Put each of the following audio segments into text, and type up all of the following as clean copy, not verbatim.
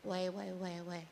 喂喂喂喂。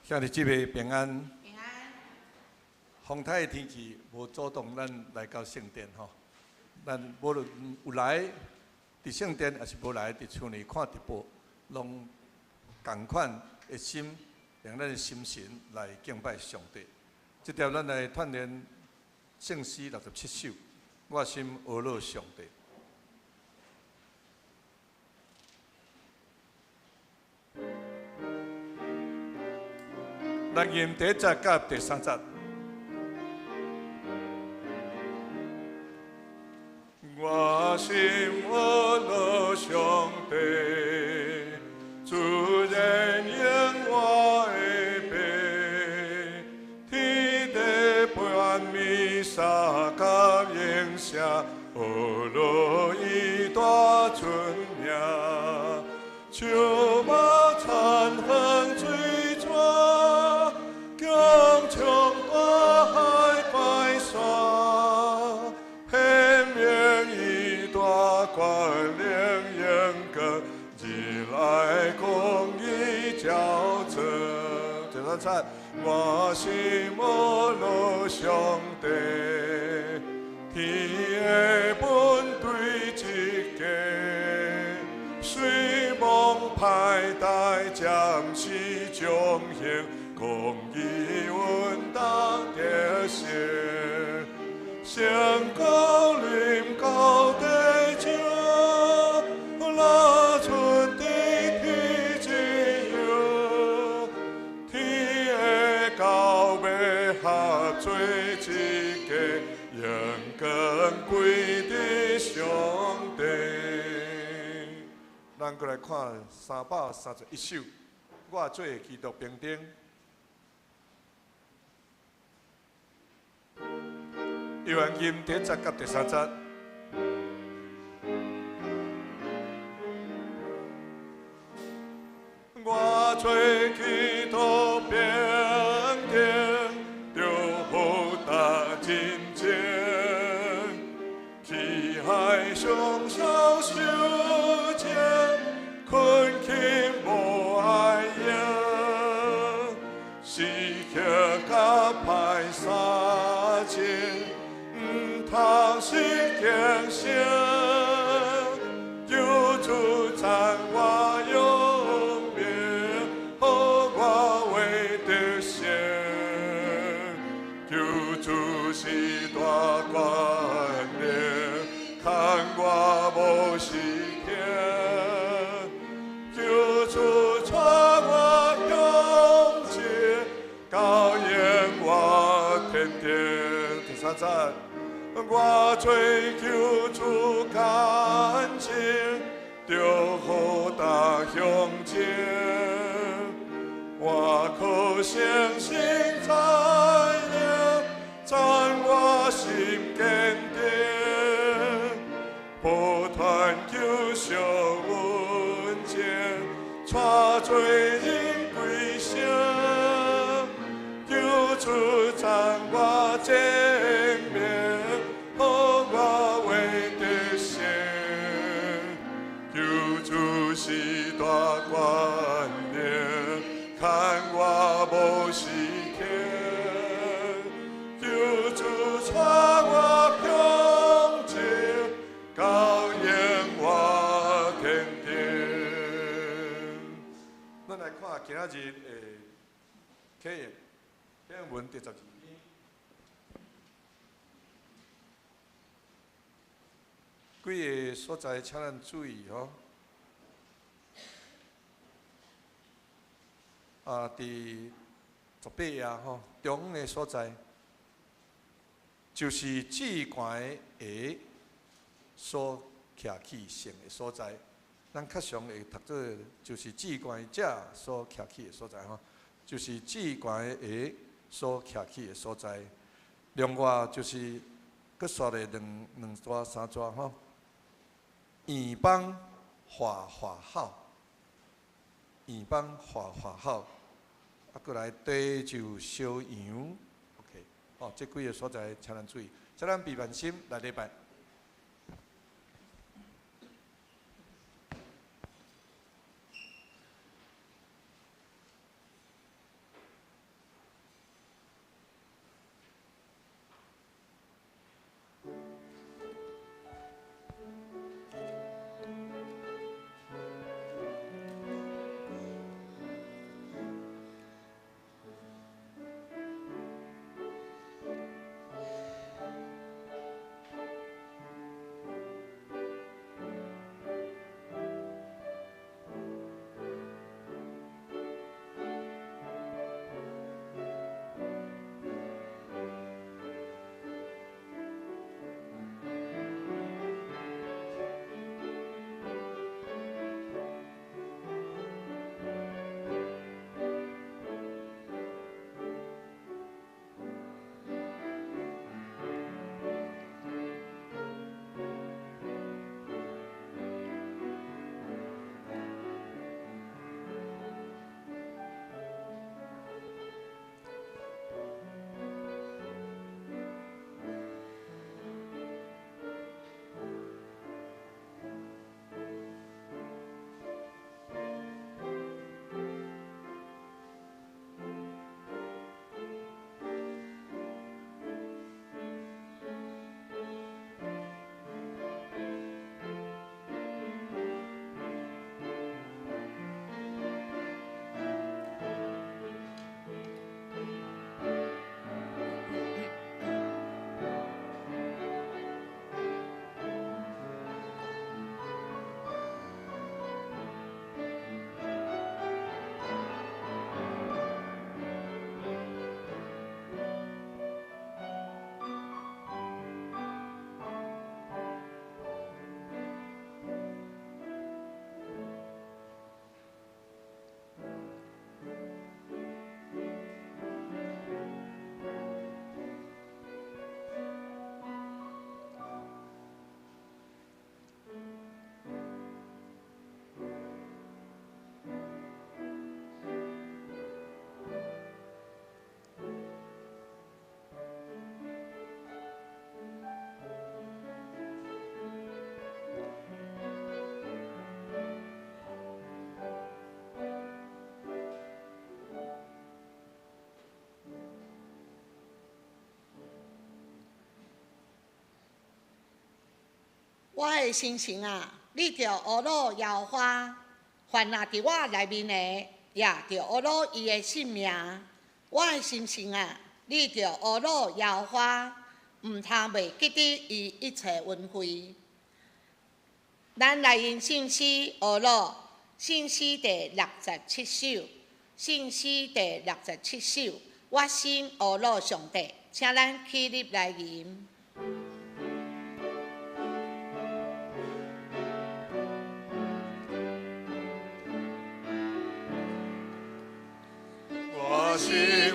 兄弟姊妹平安。平安。風颱的天氣無阻擋咱來到聖殿吼。咱無論有來佇聖殿，抑是無來佇厝內看直播，攏仝款的心，用咱的心神來敬拜上帝。這條咱來串聯聖詩67首，我心呵咾上帝。來吟第一節佮第三節。我心呵咾上帝，主人應我的悲，天地半暝三更應聲，呵咾伊大尊名，樹木田園水泉，強衝大海怪山，顯明伊大權能榮光，日來公義照照。第三節，我心呵咾上帝，天的本對一家，雖蒙歹待，暫時將行，公義穩當得勝。升高臨到地上，拉出地天之右，天的到尾合做一家，榮光歸佇上帝。咱閣來看331首，我做基督兵丁。約翰吟第一節佮第三節。我做基督兵丁，著好打戰爭，去海上雙手情，困勤無愛用，時刻佮歹三情，毋通失敬心，求主讚我勇猛，予我為得勝。求主是大權能，看我無失敬。求主帶我向前，高引我天頂。第三節，我追求主感情，著好打向前。我可相信才能讚我心堅定，不斷求上恩情，帶罪人歸城。求主讚我證明，予我為得勝。求主是大權能，看我無失敬。求主帶我向前，高引我天頂。咱來看今仔日的啟應，啟應文第12篇。幾个所在，請咱注意吼。啊，佇18頁吼，中央的所在，就是至懸的鞋所徛起聖的所在。咱較常會讀做，就是至懸者所徛起的所在吼，就是至懸的鞋所徛起的所在。另外就是閣煞咧兩兩逝三逝吼，圓邦華華口，圓邦華華口，啊，閣來地就小羊，OK，哦，這幾个所在，請咱注意。請咱閉萬心來禮拜。我的心情啊，你著呵咾耶和華，凡若佇我內面的，也著呵咾伊的聖名。我的心情啊，你著呵咾耶和華，毋通袂記得伊一切恩惠。咱來用聖詩呵咾，聖詩第67首，聖詩第67首，我心呵咾上帝，請咱起立來吟。我心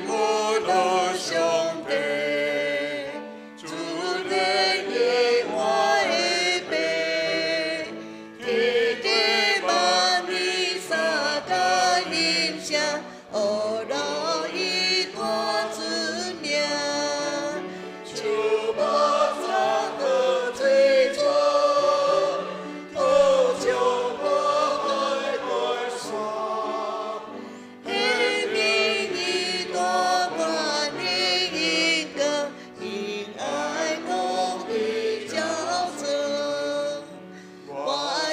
呵咾上帝，主的耶和的父，天地萬物三甲音聲，呵咾伊大尊名，樹木草和水草，土將我海大山。顯明伊大權的榮光，因愛公義照出。我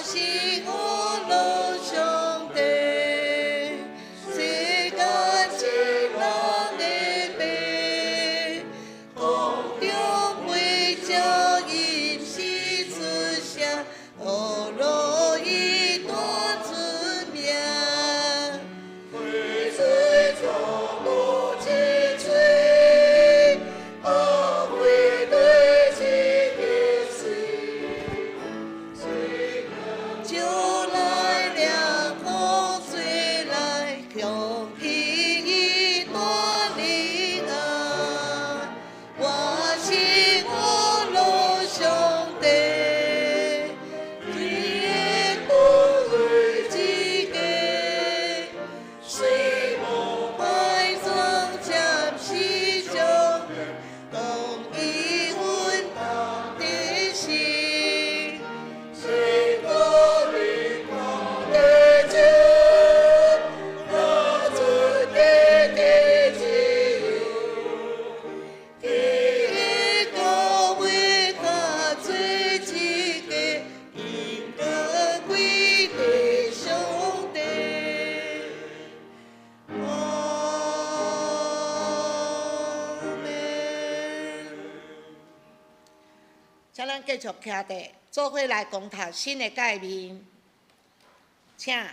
心呵咾上帝，世間眾人的父，空中飛鳥吟詩出聲，呵咾伊大尊名。溪水草木青翠，花花對一个水，就來掠苦水來，強起伊大能啊！我心呵咾上帝，伊的寶貴之家，雖無埋葬暫時相當伊穩當得勝。神國榮光的主，我主的的自由，天高位化做一個應該歸的上帝。阿們。請咱繼續徛佇，做伙來共讀新的誡命。請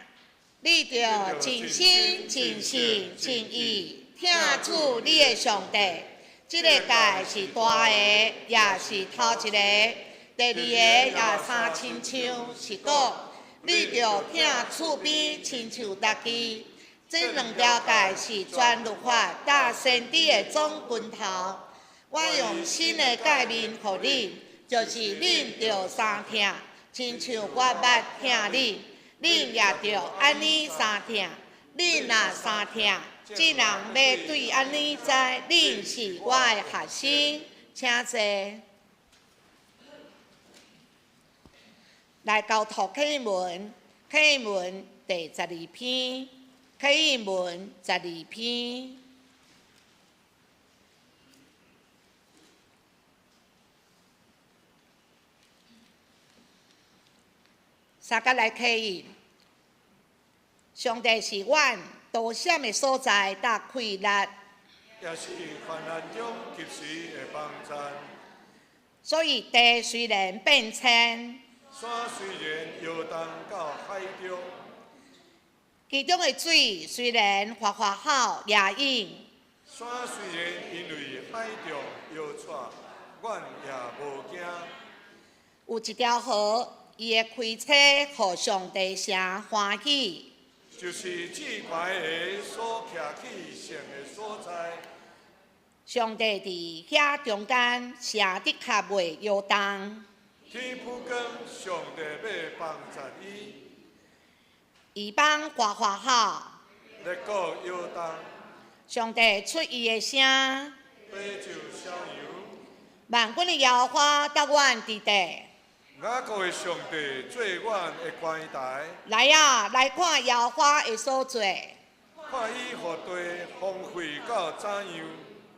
你著盡心、盡性、盡意疼主你的上帝。這个誡是大个，也是頭一個。第二個也相親像，是講你著疼厝邊親像家己。這兩條誡是全律法佮先知的總根頭。我用新的誡命予恁，就是恁著相疼，親像我捌疼恁，恁也著按呢相疼。恁若相疼，眾人欲對按呢知恁是我的學生。請坐。來交託啟文，啟文第12篇，啟文十二篇。三角來啟應，上帝是阮躲閃的所在，佮氣力，也是患難中及時的幫贊。所以地雖然變遷，山雖然搖動到海中，其中的水雖然嘩嘩吼也湧，山雖然因為海浪搖掣，阮也無驚。有一條河，伊會開車予上帝城歡喜，就是至懸的所徛起聖的所在。上帝佇遐中間，城的確袂搖動。天普光，上帝欲幫贊伊。異邦嘩嘩吼，列國搖動。上帝出伊的聲，白晝逍遙。萬軍的耶和華佮阮佇地。雅各的上帝做阮的觀台。來啊，來看耶和華的所做。看伊予地荒廢到怎樣。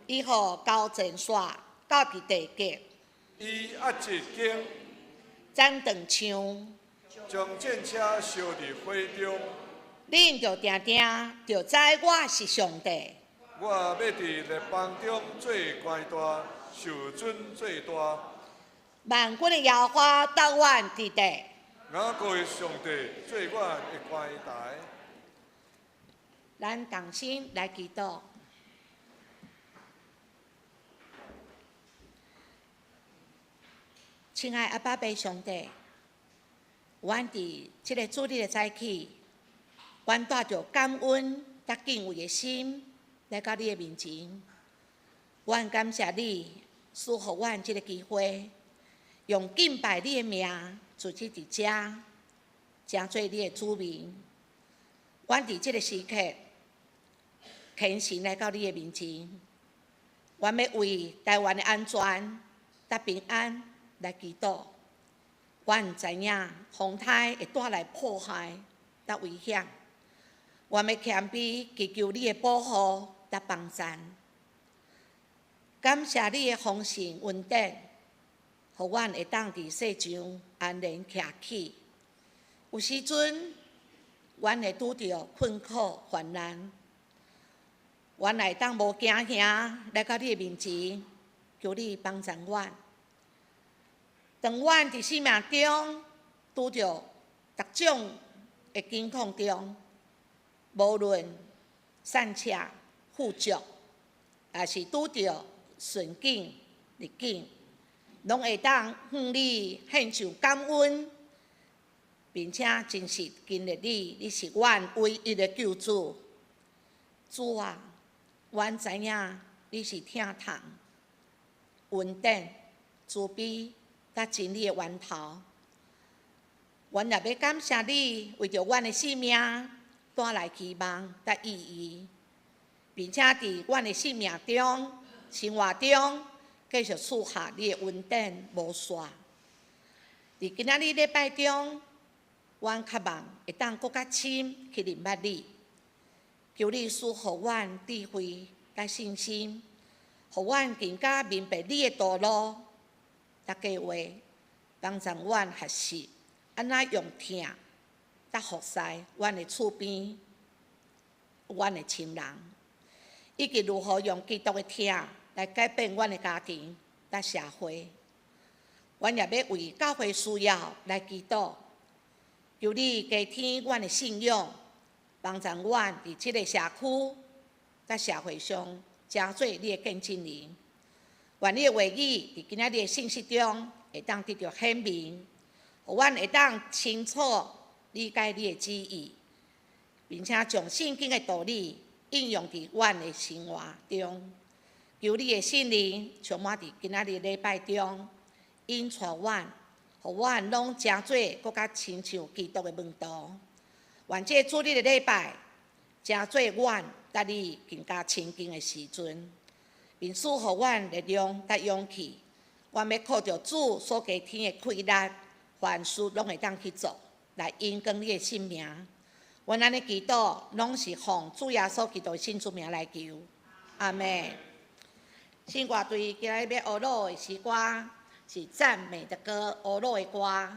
伊予交戰煞到佇地極。伊壓一經。斩斷槍，將戰車燒佇火中。恁就定定就知我是上帝。我欲佇列邦中做權大，受尊做大。萬軍的耶和華搭阮佇地。雅各的上帝做阮的關台。咱同心來祈禱。親愛阿爸父上帝，阮佇這个主日的早起，阮帶著感恩佮敬畏的心來到你的面前。阮感謝你賜予阮這个機會，用敬拜你的名，聚集佇遮，成做你的子民。阮佇這个時刻，虔誠來到你的面前，阮欲為台灣的安全佮平安來祈禱。阮知影風颱會帶來破壞佮危險，阮欲謙卑祈求你的保護佮幫贊。感謝你的豐盛恩典，予阮會當佇世上安然徛起。有時陣，阮會拄著困苦患難，阮會當無驚嚇來到你的面前，求你幫贊阮。當阮佇生命中拄著各種的境況中，無論散赤富足，抑是拄著順境逆境，攏會當向你獻上感恩，並且真實經歷你，你是阮唯一的救主。主啊，阮知影你是疼痛、恩典、慈悲佮真理的源頭。阮也欲感謝你，為著阮的生命帶來希望佮意義，並且佇阮的生命中、生活中，繼續賜下你的恩典無煞。佇今仔日禮拜中，阮渴望會當閣較深去認捌你，求你賜予阮智慧佮信心，予阮更加明白你的道路佮計劃，幫助阮學習按怎用疼佮服侍阮的厝邊、阮的親人，以及如何用基督的疼來改變阮的家庭佮社會。阮也欲為教會需要來祈禱，求你加添阮的信仰，幫助阮佇這个社區佮社會上，成做你的見證人。願你的話語佇今仔日的信息中會當得著顯明，予阮會當清楚理解你的旨意，並且將聖經的道理應用佇阮的生活中。求你的聖靈充滿佇今仔日禮拜中，引帶阮，予阮攏成做閣較親像基督的門徒。願這主日的禮拜，成做阮佮你更加親近的時陣，並賜予阮力量佮勇氣。阮欲靠著主所加添的氣力，凡事攏會當去做，來榮光你的聖名。阮按呢祈禱，攏是奉主耶穌基督的聖主名來求。阿們。聖歌隊今日欲學錄的詩歌是讚美的歌，學錄的歌。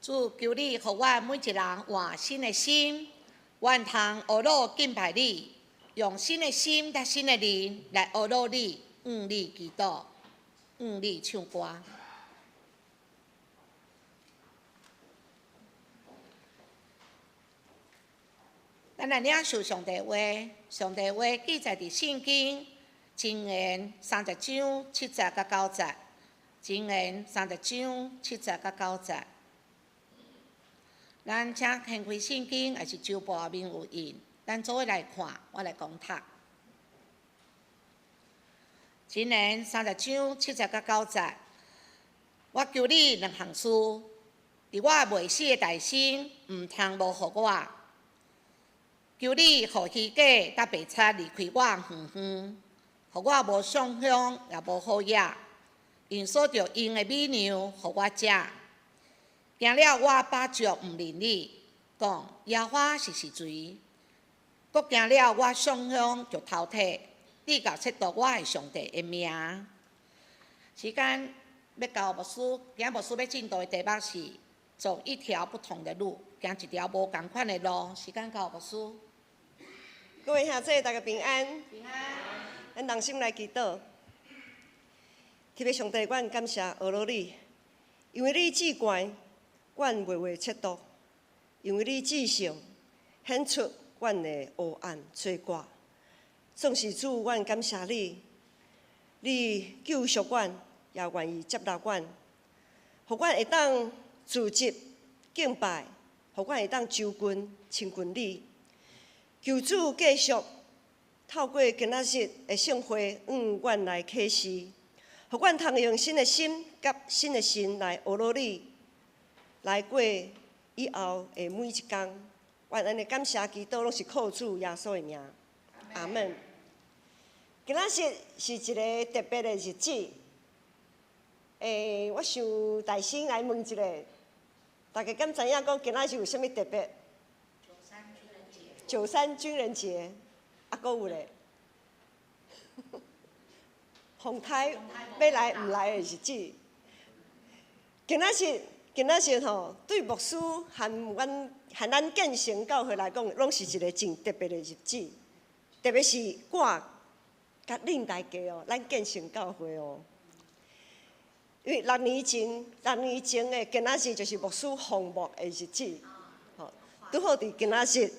主，求你予阮每一人換新的心，阮通學樂敬拜你，用新的心佮新的靈來學樂你，向你祈禱，向你唱歌。咱來領受上帝話，上帝話記載佇聖經箴言三十章七節佮九節，箴言三十章七節佮九節。咱請掀開聖經，抑是周報內面有印，咱做伙來看，我來講讀。箴言三十章七節佮九節，我求你兩項事，佇我未死的大生，毋通無予我。求你予虛假佮白賊離開我遠遠，予我無上香，也無好藥，𪜶所著用的米糧，予我食。驚了我飽足毋認你，講耶和華是是誰？閣驚了我上香就偷提，你共褻瀆我的上帝的名。時間欲交牧師，今牧師欲進度的題目是走一條不同的路，行一條無仝款的路。時間交牧師。各位兄弟，大家平安。平安。咱同心來祈禱。天父上帝，阮感謝阿羅你，因為你至懸，阮袂會嫉妒；因為你至聖，顯出阮的黑暗罪過。總是主，阮感謝你，你救贖阮，也願意接納阮，予阮會當聚集敬拜，予阮會當就近親近你。求主繼續透過今仔日的聖會，向阮來啟示，予阮通用新的心佮新的神來學落你，來過以後的每一工。阮按呢感謝祈禱，攏是靠主耶穌的名。阿門。今仔日是一个特別的日子。我想大聲來問一下，大家敢知影講今仔日有啥物特別？九三軍人節，啊，閣有咧，風颱欲來毋來的日子。今仔日，今仔日吼，對牧師和阮和咱建成教會來講，攏是一个真特別的日子。特別是我佮恁大家哦，咱建成教會哦，因為六年前，六年前的今仔日就是牧師奉牧的日子，吼，拄好佇今仔日。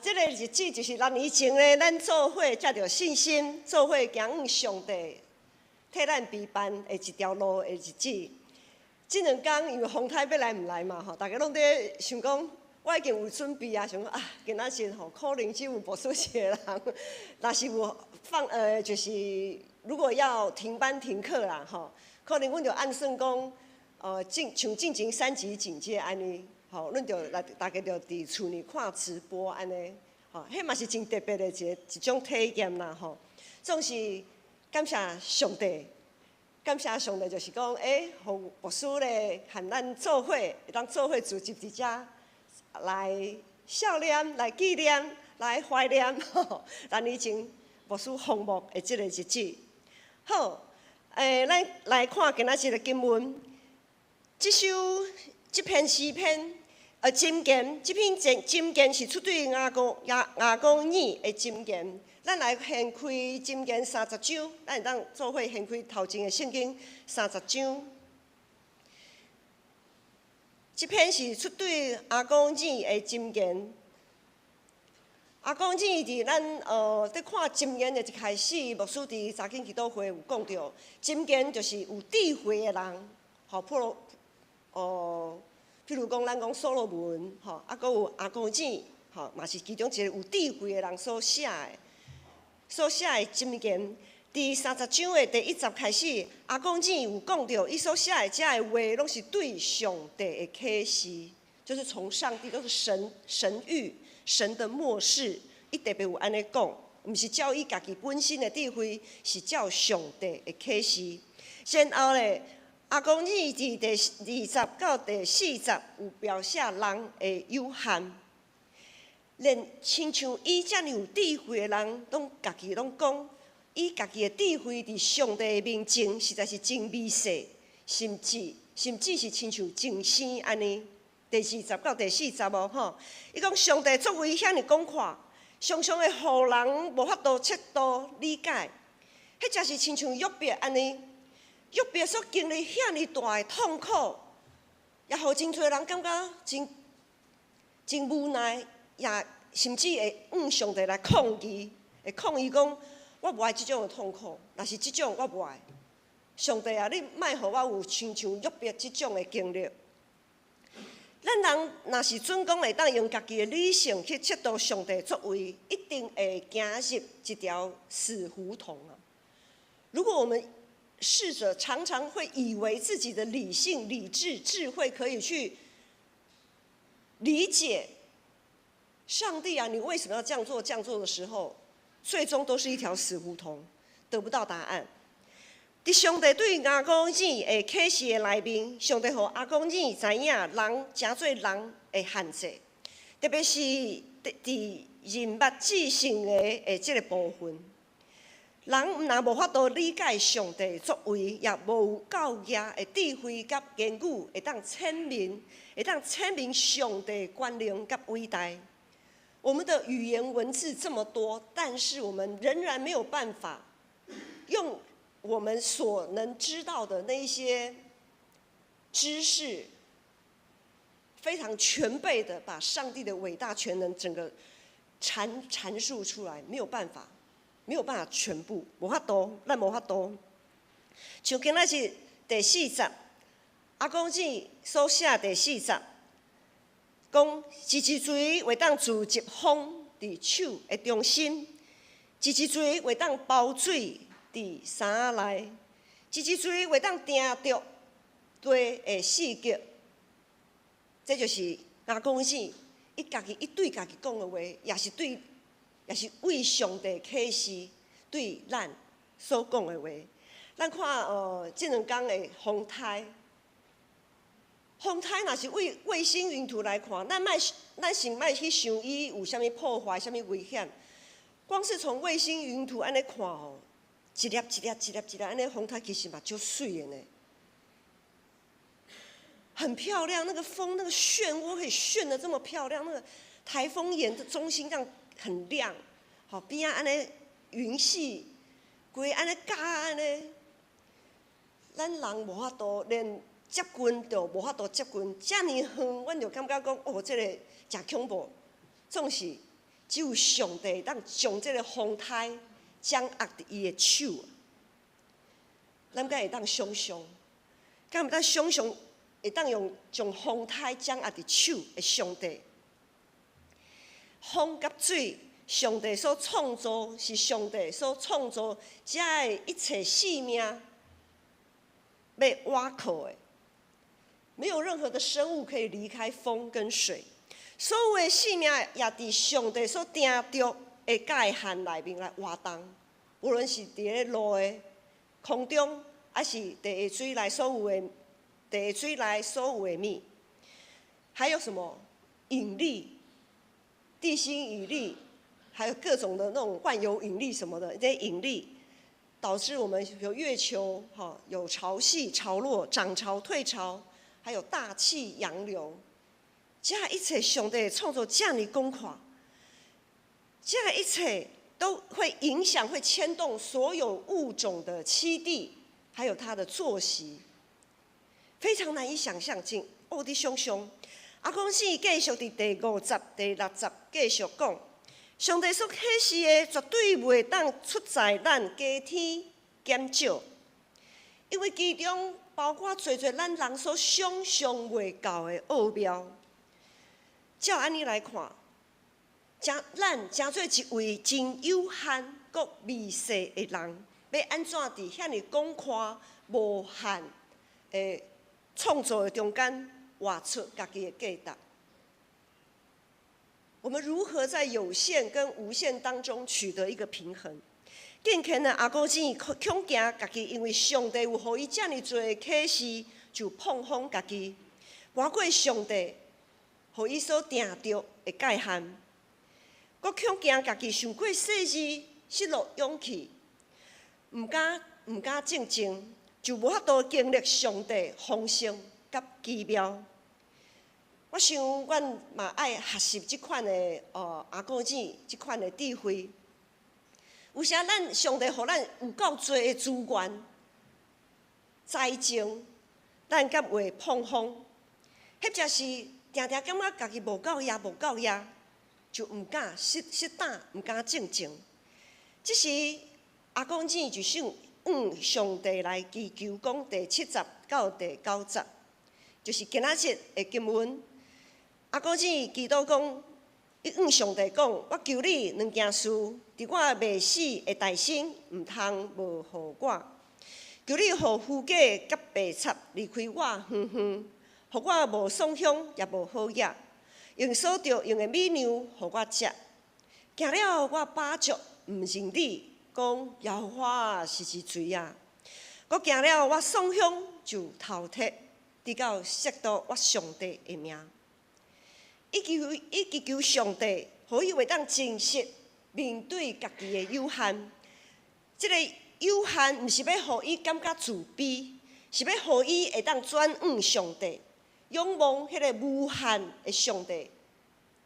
這个日子就是六年前咧，咱做伙藉著信心，做伙行向上帝替咱備辦的一條路的日子。這兩工因為風颱欲來毋來嘛，吼，大家攏佇想講，我已經有準備啊，想講啊，今仔日吼可能只有牧師一個人，若是有放就是如果要停班停課啦，吼，可能阮就按算講，進像進前三級警戒按呢。吼，阮就來大家就佇厝裡看直播按呢，吼，彼嘛是真特別的一个一種體驗啦，吼。總是感謝上帝，感謝上帝就是講，欸，予牧師咧和咱做伙，會當做伙聚集佇遮來笑臉、來紀念、來懷念，六年前牧師奉牧的這個日子。好，咱來看今仔日的經文，這首這篇詩篇。箴言，這篇箴箴言是出對雅歌雅雅歌耳的箴言。咱來掀開箴言三十章，咱會當做伙掀開頭前的聖經三十章。這篇是出對亞歌耳的箴言。亞歌耳佇咱佇看箴言的一開始，牧師佇查經祈禱會有講著，箴言就是有智慧的人，吼，普羅，譬如講，咱講所羅門，吼，啊，閣有亞歌耳，吼，嘛是其中一个有智慧的人所寫的，所寫的箴言。佇三十章的第一節開始，亞歌耳有講著，伊所寫的這个話，攏是對上帝的啟示，就是從上帝，都是神神諭、神的默示。伊特別有按呢講，毋是照伊家己本身的智慧，是照上帝的啟示。然後咧，亞歌耳佇第二節到第四節有描寫人的有限，連親像伊遮爾有智慧的人，攏家己攏講，伊家己的智慧佇上帝的面前實在是真微細，甚至甚至是親像重生按呢。第二節到第四節哦，吼，伊講上帝作為遐爾廣闊，常常會予人無法度徹度理解，彼才是親像約伯按呢，約伯所經歷遐爾大的痛苦，也予真濟人感覺真真無奈，也甚至會向上帝來抗議，會抗議講：我無愛這種的痛苦，若是這種我無愛。上帝啊，你莫予我有親像約伯這種的經歷。咱人若是準講會當用家己的理性去測度上帝作為，一定會行入一條死胡同啊！如果我們試著常常會以為自己的理性、理智、智慧可以去理解上帝啊，你為什麼要這樣做？這樣做的時候，最終都是一條死胡同，得不到答案。佇上帝對亞古耳的啟示的內面，上帝予亞古耳知影人成做人的限制，特別是佇人物知性的這個部分，人毋但無法度理解上帝作為，也無夠額的智慧佮言語，會當闡明，會當闡明上帝權能佮偉大。我們的語言文字這麼多，但是我們仍然沒有辦法用我們所能知道的那一些知識，非常全備的把上帝的偉大全能整個闡述出來，沒有辦法，沒有辦法全部，無法度，咱無法度。像今仔日第四節，亞古耳所寫第四節，講一支錘會當聚集風佇手的中心，一支錘會當包水佇衫仔內，一支錘會當定著地的四極，這就是亞古耳伊家己伊對家己講的話，也是對，也是為上帝啟示對咱所講的話。咱看哦，這兩工的風颱，風颱若是為衛星雲圖來看，咱莫咱先莫去想伊有啥物破壞、啥物危險。光是從衛星雲圖按呢看吼，一粒一粒一粒一粒，按呢風颱其實嘛足媠的呢，很漂亮。那個風，那個漩渦可以旋得這麼漂亮，那個颱風眼的中心這樣很亮，好邊仔按呢雲系，規按呢加按呢，咱人無法度連接近都無法度接近，遮爾遠，阮就感覺講哦，這個誠恐怖。總是只有上帝會當將這個風颱掌握佇伊的手，咱敢會當想象？敢會當想象會當用將風颱掌握佇手的上帝？風佮水，上帝所創造是上帝所創造，遮的一切生命欲倚靠的，沒有任何的生物可以離開風跟水。所有的生命也佇上帝所定著的界限內面來活動，無論是佇咧陸的空中，還是地下水內所有的地下水內所有的物，還有什麼引力、地心引力，還有各種的那種萬有引力什麼的，這些引力導致我們有月球哈，有潮汐、潮落、漲潮、退潮，還有大氣洋流，這一切上帝創造遮爾廣闊，這一切都會影響、會牽動所有物種的棲地，還有它的作息，非常難以想象。真烏佇想象。亞古耳繼續佇第五節、第六節繼續講，上帝所啟示的絕對袂當出在咱加添減少，因為其中包括濟濟咱人所想象袂到的奧妙。照按呢來看，成咱成做一位真有限、閣微細的人，欲按怎佇遐爾廣闊無限的創造的中間活出家己的價值？我們如何在有限跟無限當中取得一個平衡？敬虔的亞古耳恐驚家己，因為上帝有予伊遮爾濟的啟示，就膨風家己，跋過上帝予伊所定著的界限，閣恐驚家己傷過細膩，失落勇氣，毋敢靜靜，就無法度經歷上帝豐盛佮奇妙。我想，阮嘛愛學習這款的哦，雅各子這款的智慧。有時咱上帝予咱有夠濟的資源、才情，咱敢會膨風，或者是定定感覺家己無夠額、無夠額，就毋敢失失膽，毋敢進前。這時雅各子就想向上帝來祈求，講第七節到第九節，就是今仔日的經文。雅各子祈禱講，伊向上帝講：我求你兩件事，佇我未死的大身，毋通無予我。求你予虛假佮白賊離開我遠遠，予我無爽香也無好額，用所著用的米糧予我食。驚了我飽足，毋認你，講耶和華是一罪啊！閣驚了我爽香就頭脫，直到識到我上帝的名。伊求伊祈求上帝，予伊會當真實面對家己的有限。這個有限，毋是欲予伊感覺自卑，是欲予伊會當轉向上帝，仰望彼個無限的上帝，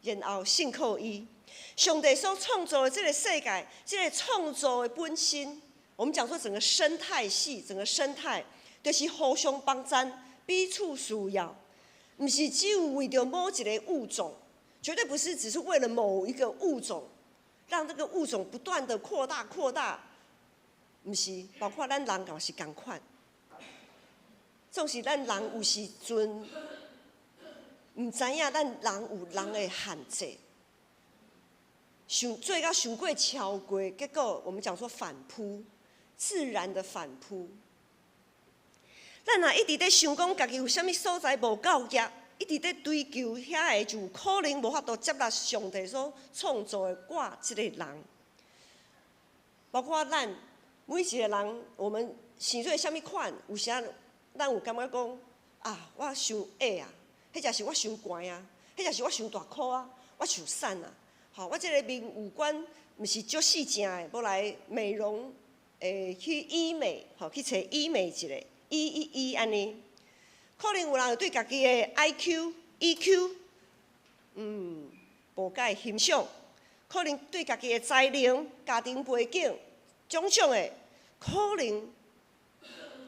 然後信靠伊。上帝所創造的這個世界，這個創造的本身，我們講說整個生態系，整個生態，就是互相幫贊，彼此需要。毋是只有為著某一個物種，絕對不是只是為了某一個物種，讓這個物種不斷的擴大擴大，毋是，包括咱人嘛是仝款。總是咱人有時陣毋知影，咱人有人的限制，想做到傷過超過，結果我們講說反撲，自然的反撲。咱若一直咧想講家己有啥物所在無夠額，一直咧追求遐个，就有可能無法度接納上帝所創造的我這個人。包括咱每一個人，我們生做啥物款，有時咱有感覺講啊，我傷矮啊，彼者是我傷懸啊，彼者是我傷大箍啊，我傷瘦啊。吼，我這個面五官毋是足四正的，無來美容，去醫美，吼，去揣醫美一下。醫醫醫按呢，可能有人對家己的 IQ、EQ，無佮欣賞，可能對家己的才能、家庭背景，種種的，可能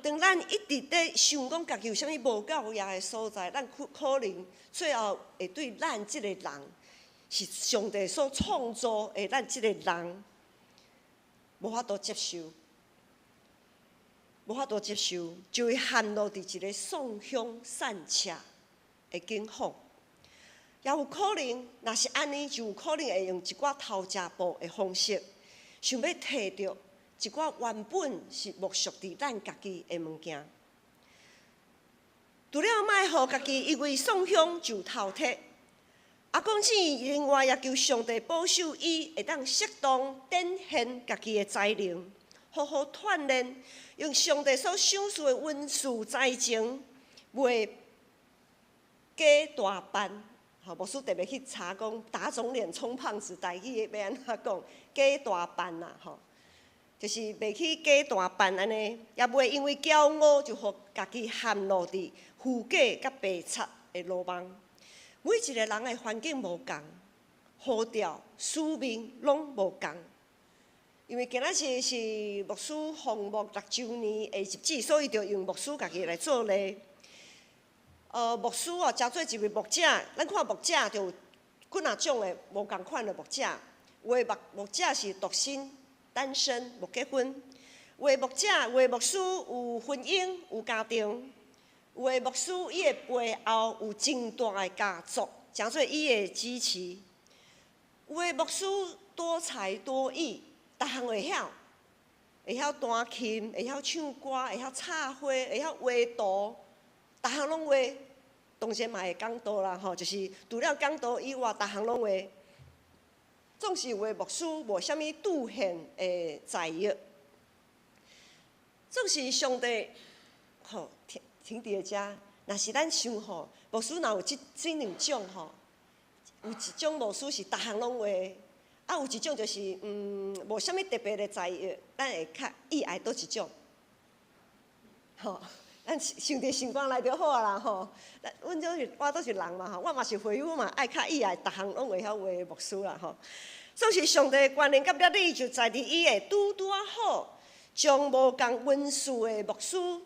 當咱一直咧想講家己有啥物無夠額的所在，咱可可能最後會對咱這個人，是上帝所創造的咱這個人，無法度接受。無法度接受，就會陷落佇一個喪鄉散赤的境況。也有可能，若是按呢，就有可能會用一寡偷食步的方式，想欲提著一寡原本是無屬佇咱家己的物件。除了莫予家己因為喪鄉就頭脫，雅各子另外也求上帝保守伊會當適當展現家己的才能，好好鍛鍊，用上帝所賞賜的恩賜才情，袂假大扮。吼，牧師特別去查講打腫臉充胖子，台語欲按怎講？假大扮啦，吼，就是袂去假大扮按呢，也袂因為驕傲就予家己陷落佇虛假佮白賊的羅網。每一個人的環境無仝，呼召、使命攏無仝。因為今仔日是牧師奉牧六週年的日子，所以就用牧師家己來做例。牧師哦，誠做一位牧者，咱看牧者就有幾若種的無仝款的牧者。有的牧牧者是獨身、單身，無結婚；有的牧者、有的牧師有婚姻、有家庭；有的牧師伊的背後有真大的家族，誠做伊的支持。有的牧師多才多藝，逐項會曉，會曉彈琴，會曉唱歌，會曉插花，會曉畫圖，逐項攏會。當然嘛會講道啦，吼，就是除了講道以外，逐項攏會。總是有的牧師無啥物兌現的才藝，總是上帝吼停停佇咧遮。若是咱想吼，牧師若有這這兩種吼，有一種牧師是逐項攏會，啊有一種就是無啥物特別的才藝，咱會較意愛佗一種？吼，咱上帝心肝內就好啊啦吼。阮就是我都是人嘛吼，我嘛是會友嘛，愛較意愛，逐項攏會曉畫的牧師啦吼。所以上帝的觀念佮哲理就在佇伊會拄拄仔好，將無仝恩賜的牧師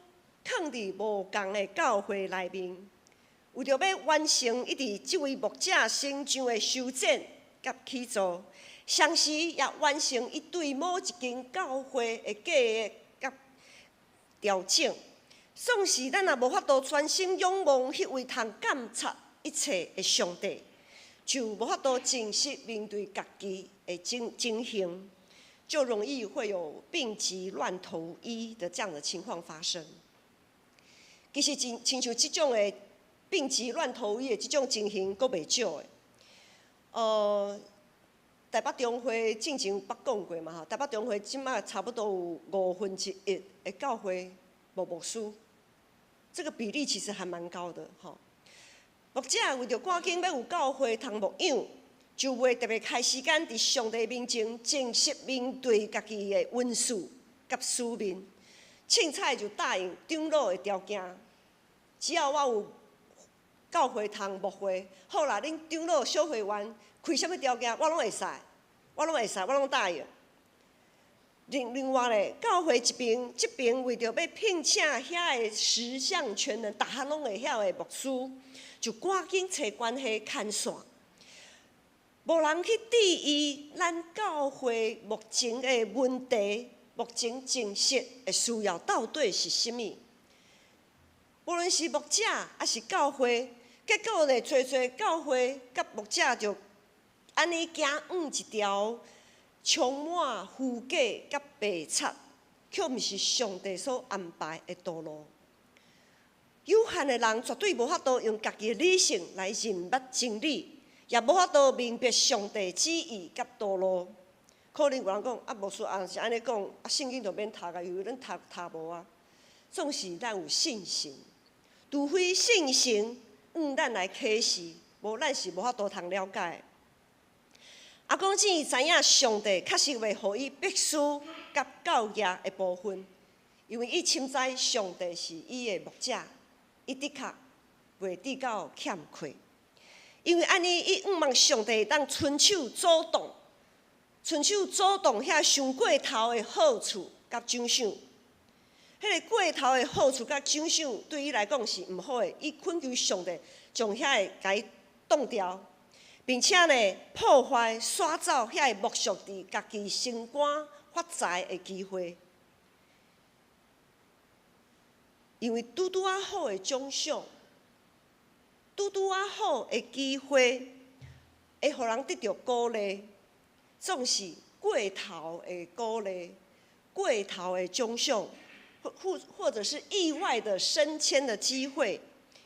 囥佇無仝的教會內面，為著欲完成伊佇這位牧者成長的修剪佮起造，同時也完成伊對某一間教會的計劃佮調整。總是咱若無法度專心仰望彼位通監察一切的上帝，就無法度真實面對家己的情形，就容易會有病急亂投醫的這樣的情況發生。其實真親像這種的病急亂投醫的這種情形，閣袂少的。台北中會進前捌講過嘛吼，台北中會這馬差不多有1/5的教會無牧師。這個比例其實還蠻高的，吼。牧者為著趕緊欲有教會通牧養，就袂特別開時間佇上帝面前真實面對家己的恩賜佮使命。凊彩就答應長老的條件，只要我有教會通牧會，好啦，恁長老小會員開啥物條件，我攏會使，我攏會使，我攏答應。另外咧，教會這邊這邊為著欲聘請遐个十項全能、逐項攏會曉的牧師，就趕緊揣關係牽線。無人去注意咱教會目前的問題，目前真實的需要到底是啥物？無論是牧者抑是教會，結果咧，濟濟教會佮牧者就按呢行往一條充滿虛假佮白賊，卻毋是上帝所安排的道路。有限的人絕對無法度用家己的理性來認捌真理，也無法度明白上帝旨意佮道路。可能有人講啊，牧師啊是按呢講，啊聖經就免讀啊，因為咱讀讀無啊。總是咱有信心，除非信心向咱來啟示，無咱是無法度通了解。阿公姊知影上帝確實會予伊必須佮教業的部分，因為伊深知上帝是伊的牧者，伊的確袂致到欠缺。因為按呢，伊向望上帝當親手阻擋，親手阻擋遐傷過頭的好處佮獎賞。彼個過頭的好處佮獎賞對伊來講是毋好的，伊懇求上帝將遐个共伊擋掉。並且呢，破壞、刷走遐个牧屬佇家己升官發財的機會，因為拄拄仔好的獎賞，拄拄仔好的機會，會予人得著鼓勵，總是過頭的鼓勵、過頭的獎賞，或者是意外的升遷的機會，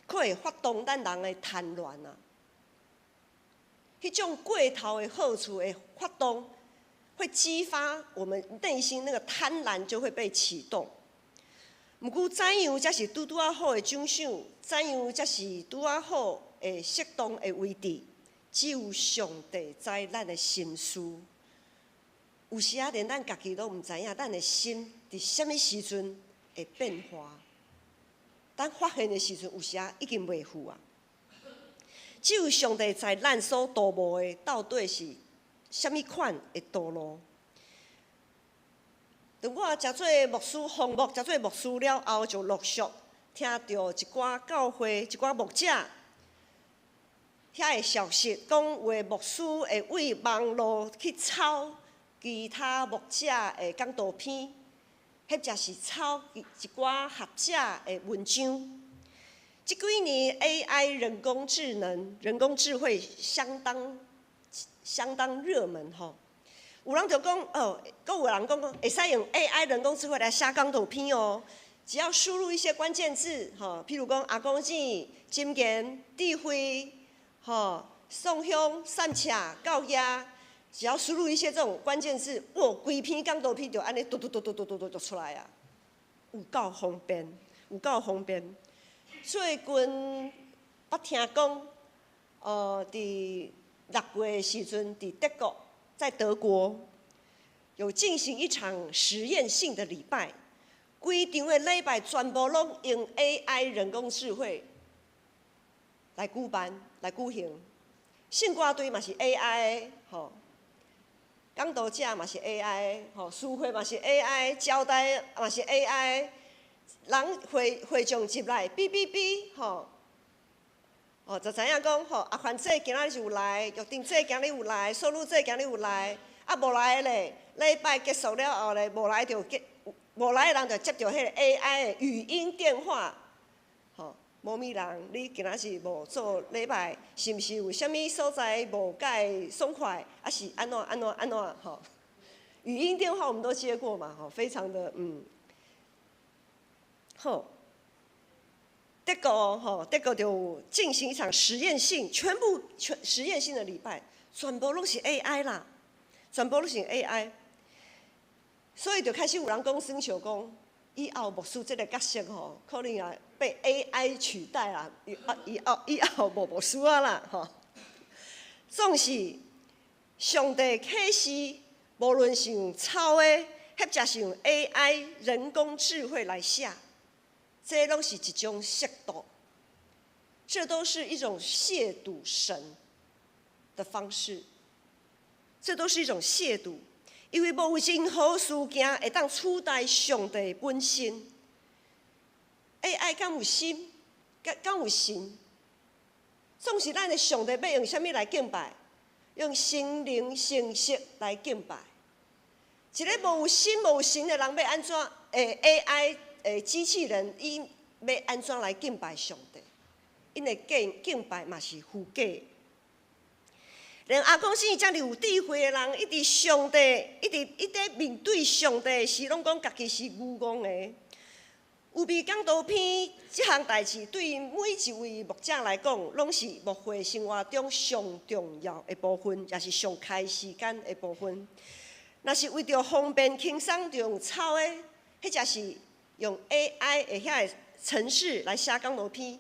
可會發動咱人的貪婪啊！彼種過頭的好處會發動，會激發我們內心那個貪婪就會被啟動。毋過怎樣才是拄拄仔好的獎賞？怎樣才是拄仔好的適當的位置？只有上帝知咱的心思。有時仔連咱家己攏毋知影，咱的心佇啥物時陣會變化。等發現的時陣，有時仔已經袂赴啊。只有上帝知咱所徒步的到底是啥物款的道路。當我誠做牧師，奉牧誠做牧師了後，就陸續聽著一寡教會、一寡牧者遐的消息，講有的牧師會為網路去抄其他牧者的講道片，或者是抄一寡學者的文章。這幾年 AI 人工智能、人工智慧相當相當熱門吼。有人就講哦，閣有人講講會使用 AI 人工智慧來寫講道片哦，只要輸入一些關鍵字，吼，譬如講阿公姊、箴言、智慧、吼、宋香、散赤、教業，只要輸入一些這種關鍵字，哇，規篇講道片就按呢嘟嘟嘟嘟嘟嘟嘟就出來啊，有夠方便，有夠方便。最近捌聽講，佇6月的時陣，佇德國，在德國有進行一場實驗性的禮拜，規場的禮拜全部攏用 AI 人工智慧來舉辦、來舉行。聖歌隊嘛是 AI 的，吼，講道者嘛是 AI 的，吼，司會嘛是 AI，招待嘛是 AI，人會會眾入來，嗶嗶嗶，吼，哦，就知影講，吼，阿凡姐今仔日有來，玉婷姐今日有來，素女姐今日有來，啊，無來的咧，禮拜結束了後咧，無來就結，無來的人就接著彼个 AI 的語音電話，吼，某某人，你今仔日無做禮拜，是毋是有啥物所在無蓋爽快，抑是按怎按怎按怎吼？語音電話我們都接過嘛，吼，非常的好。德國吼，德國就進行一場實驗性，全部全實驗性的禮拜，全部攏是 AI 啦，全部攏是 AI，所以就開始有人講耍笑講，以後牧師這个角色吼，可能也被 AI 取代啦，以後無牧師啊啦，吼。總是上帝啟示，無論是用抄的，或者是用 AI 人工智慧來寫。這攏是一種褻瀆，這都是一種褻瀆神的方式，這都是一種褻瀆，因為無任何事件會當取代上帝本身。AI 敢有心？敢有神？總是咱的上帝欲用啥物來敬拜？用心靈誠實來敬拜。一个無心無神的人欲按怎？AI 機器人伊欲按怎來敬拜上帝？𪜶的敬拜嘛是虛假。連阿公是遮爾有智慧的人，一直上帝，一直一直面對上帝時，攏講家己是愚戇的。預備講道篇這項代誌，對每一位牧者來講，攏是牧會生活中上重要的部分，也是上開時間的部分。若是為著方便輕鬆，就用抄的，彼者是用 AI 的遐个程式來寫講道篇，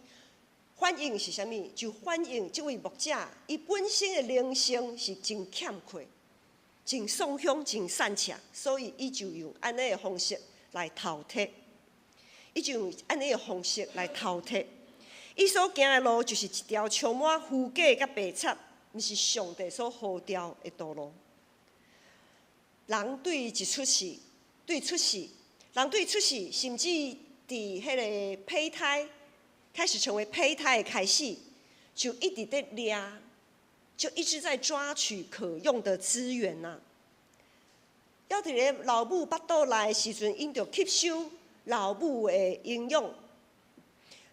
反映是啥物？就反映這位牧者伊本身的靈性是真欠缺、真喪凶、真散赤，所以伊就用按呢的方式來頭脫。伊就用按呢的方式來頭脫。伊所行的路就是一條充滿虛假佮白賊，毋是上帝所呼召的道路。人對一出世，對出世。人對出世，甚至佇彼个胚胎開始成為胚胎的開始，就一直佇掠，就一直在抓取可用的資源吶。猶佇咧老母腹肚內的時陣，𪜶就吸收老母的營養，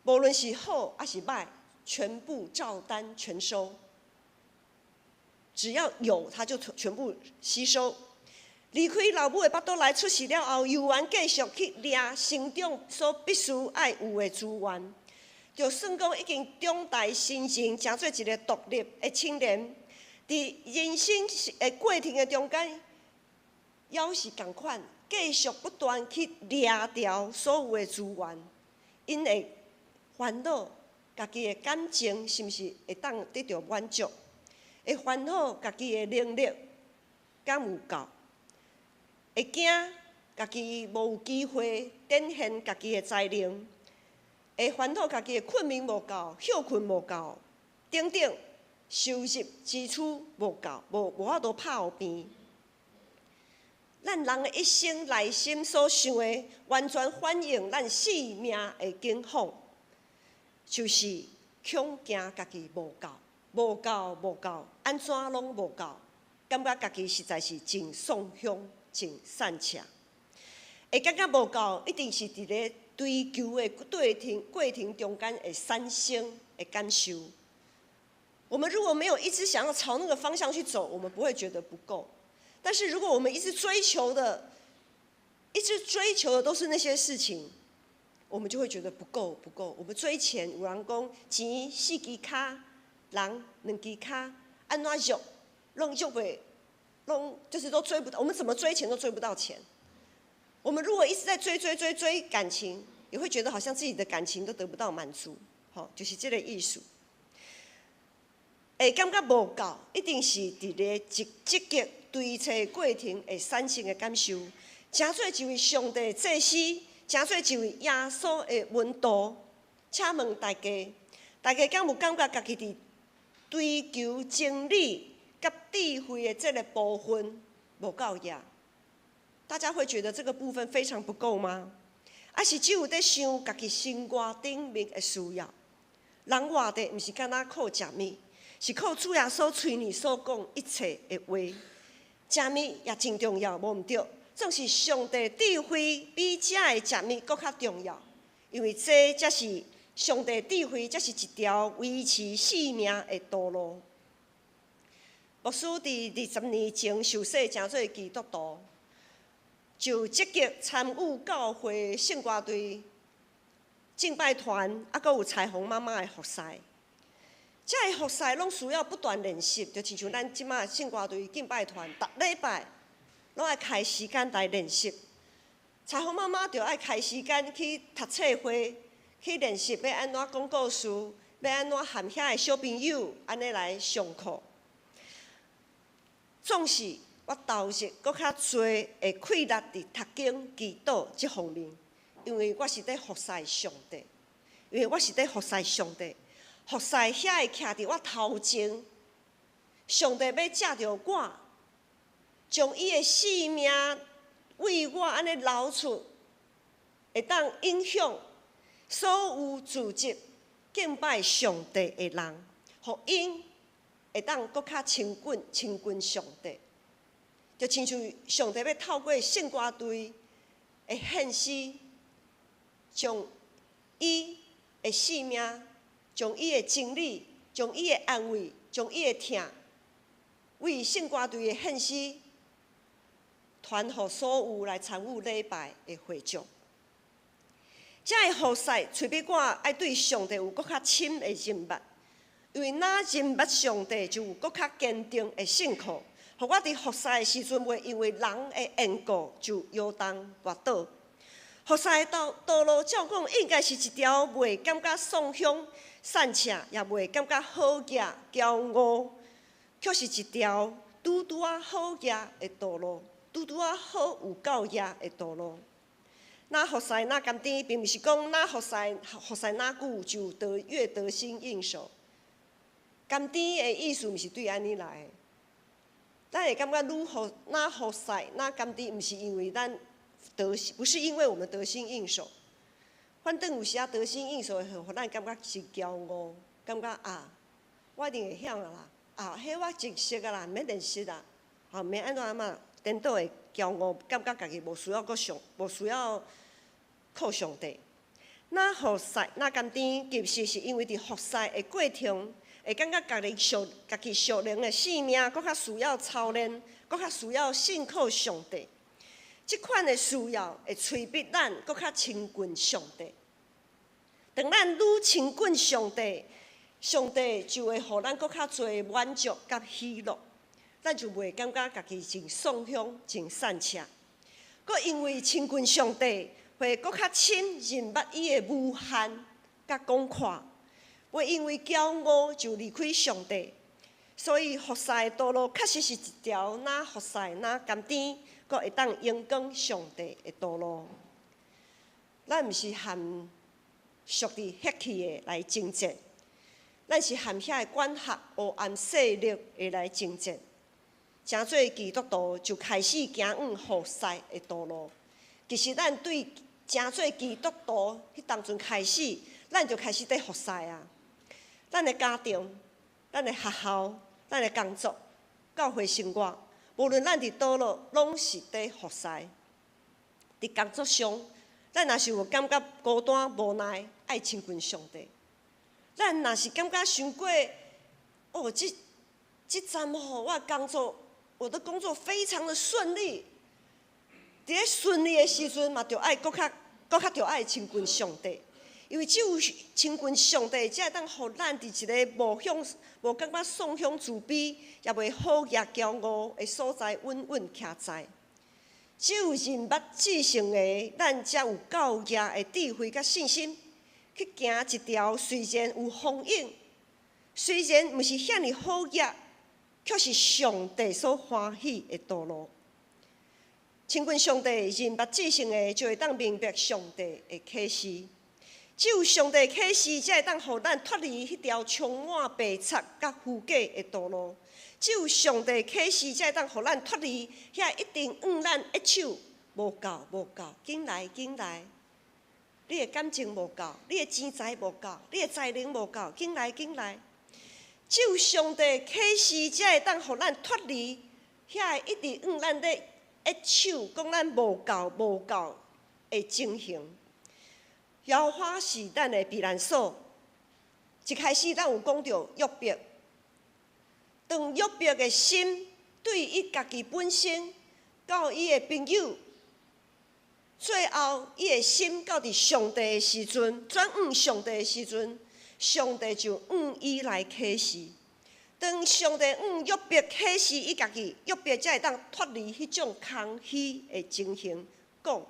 無論是好抑是䆀，全部照單全收。只要有，他就全部吸收。離開老母的腹肚內出世了後，猶原繼續去掠成長所必須愛有的資源。就算講已經長大成人，成做一个獨立的青年，佇人生的過程的中間，猶是仝款，繼續不斷去掠著所有的資源，𪜶會煩惱家己的感情是毋是會當得著滿足？會煩惱家己的能力敢有夠？會驚家己無機會展現家己的才能，會煩惱家己的睏眠無夠、歇睏無夠，等等，收入支出無夠，無法度拍予平。咱人的一生內心所想的，完全反映咱性命的景況，就是恐驚家己無夠、無夠、無夠，按怎攏無夠，感覺家己實在是真喪凶。真散赤，會感覺無夠，一定是佇咧追求的過程中間會產生的感受。我們如果沒有一直想要朝那個方向去走，我們不會覺得不夠。但是如果我們一直追求的，一直追求的都是那些事情，我們就會覺得不夠，不夠。我們追錢，有人講錢四支跤，人兩支跤，按怎約攏約袂。攏就是都追不到，我們怎麼追錢都追不到錢。我們如果一直在追追追追感情，也會覺得好像自己的感情都得不到滿足，吼，就是這个意思。會感覺無夠，一定是佇咧積極追揣過程會產生的感受。成做一位上帝祭司，成做一位耶穌的門徒。請問大家，大家敢有感覺家己佇追求真理佮智慧的這个部分無夠額？大家會覺得這個部分非常不夠嗎？抑是只有佇想家己生活頂面的需要？人活的毋是干焦靠食物，是靠主耶穌喙裡所講一切的話。食物也真重要，無毋對。總是上帝智慧比遮的食物閣較重要，因為這才是上帝智慧，才是一條維持性命的道路。牧師佇20年前受洗成做基督徒，就積極參與教會聖歌隊、敬拜團，抑閣有彩虹媽媽的服侍。這个服侍攏需要不斷練習，就親像咱這馬聖歌隊敬拜團，逐禮拜攏愛開時間來練習。彩虹媽媽就愛開時間去讀冊會，去練習欲按怎講故事，欲按怎和遐个小朋友按呢來上課。總是我投入閣較濟的氣力佇讀經、祈禱這方面，因為我是佇服侍上帝，因為我是佇服侍上帝。服侍遐个徛佇我頭前，上帝欲藉著我，將伊的性命為我按呢流出，會當影響所有組織敬拜上帝的人，予𪜶會當閣較親近親近上帝，就親像上帝欲透過聖歌隊的獻詩，將伊的性命，將伊的真理，將伊的安慰，將伊的疼，為聖歌隊的獻詩傳予所有來參與禮拜的會眾。這个服侍，催逼我愛對上帝有閣較深的認捌，因為若認捌上帝，就有閣較堅定的信靠，予我佇服侍的時陣，袂因為人的緣故就搖動跋倒。服侍的道路，照講應該是一條袂感覺喪胸散赤，也袂感覺好額驕傲，卻是一條拄拄仔好額的道路，拄拄仔好有夠額的道路。若服侍若甘甜，並毋是講若服侍服侍若久就得越得心應手。甘甜的意思毋是對按呢來的。咱會感覺愈服若服侍若甘甜，毋是因為咱得，不是因為我們得心應手。反正有時仔得心應手會予咱感覺是驕傲，感覺啊，我一定會曉啊啦，啊，彼我熟悉啊啦，毋免練習啦，啊，毋免按怎按怎，顛倒會驕傲，感覺家己無需要閣上，無需要靠上帝。若服侍若甘甜，其實是因為佇服侍的過程，會感覺家己屬家己屬靈的性命，閣較需要操練，閣較需要信靠上帝。這款的需要會催逼咱閣較親近上帝。當咱愈親近上帝，上帝就會予咱閣較濟滿足佮喜樂，咱就袂感覺家己真喪胸、真散赤。閣因為親近上帝，會閣較深認捌伊的無限佮廣闊，袂因為驕傲就離開上帝。所以服侍的道路確實是一條若服侍若甘甜，閣會當榮光上帝的道路。咱毋是和屬佇血氣的來爭戰，咱是和遐个管轄黑暗勢力的來爭戰。成做基督徒就開始行往服侍的道路。其實咱對成做基督徒彼當陣開始，咱就開始佇服侍啊。咱的家庭、咱的學校、咱的工作、教會生活，無論咱佇佗落，攏是佇服侍。佇工作上，咱若是有感覺孤單無奈，愛親近上帝。咱若是感覺傷過，哦，這這陣吼，我工作，我的工作非常的順利。佇咧順利的時陣，嘛著愛閣較閣較著愛親近上帝，因為只有親近上帝，才會當予咱佇一个無向無感覺喪胸自卑，也袂好額驕傲的所在穩穩徛在。只有認捌至聖的，咱才有夠額的智慧佮信心，去行一條雖然有風湧，雖然毋是遐爾好額，卻是上帝所歡喜的道路。親近上帝認捌至聖的，就會當明白上帝的啟示。只有上帝啟示，才會當予咱脫離彼條充滿白賊佮虛假的道路。只有上帝啟示，才會當予咱脫離遐一直向咱揮手，無夠無夠，緊來緊來。你的感情無夠，你的錢財無夠，你的才能無夠，緊來緊來。只有上帝啟示，才會當予咱脫離遐一直向咱咧揮手，講咱無夠無夠的情形。耶和華是咱的避難所。一開始咱有講著約伯，當約伯的心對伊家己本身到伊的朋友，最後伊的心到佇上帝的時陣，轉向上帝的時陣，上帝就向伊來啟示。當上帝向約伯啟示伊家己，約伯才會當脫離彼種空虛的情形。講，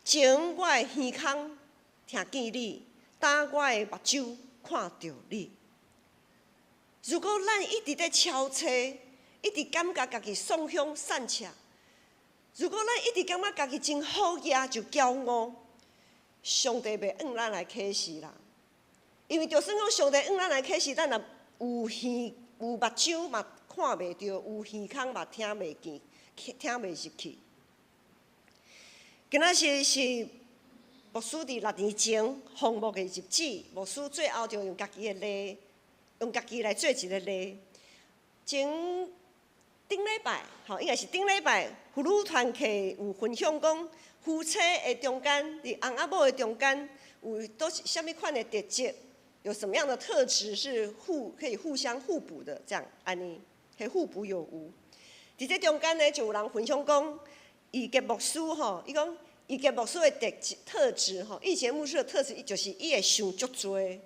前我的耳孔聽見你，今我的目睭看著你。如果咱一直咧超車，一直感覺家己喪向散赤，如果咱一直感覺家己真好額就驕傲，上帝袂向咱來啟示啦。因為就算講上帝向咱來啟示，咱若有耳有目睭嘛看袂著，有耳孔嘛聽袂見，聽袂入去。今仔日是牧師佇6年前奉牧的日子，牧師最後就用家己的例，用家己來做一個例。前頂禮拜，吼，應該是頂禮拜，婦女團契有分享講，夫妻的中間，佇翁仔某的中間，有都是啥物款的特質？有什麼樣的特質是可以互相互補的？這樣按呢，可以互補有無？佇這中間呢，就有人分享講，義傑牧師吼，伊講義傑牧師的特質吼，義傑牧師的特質，伊就是伊會想足濟，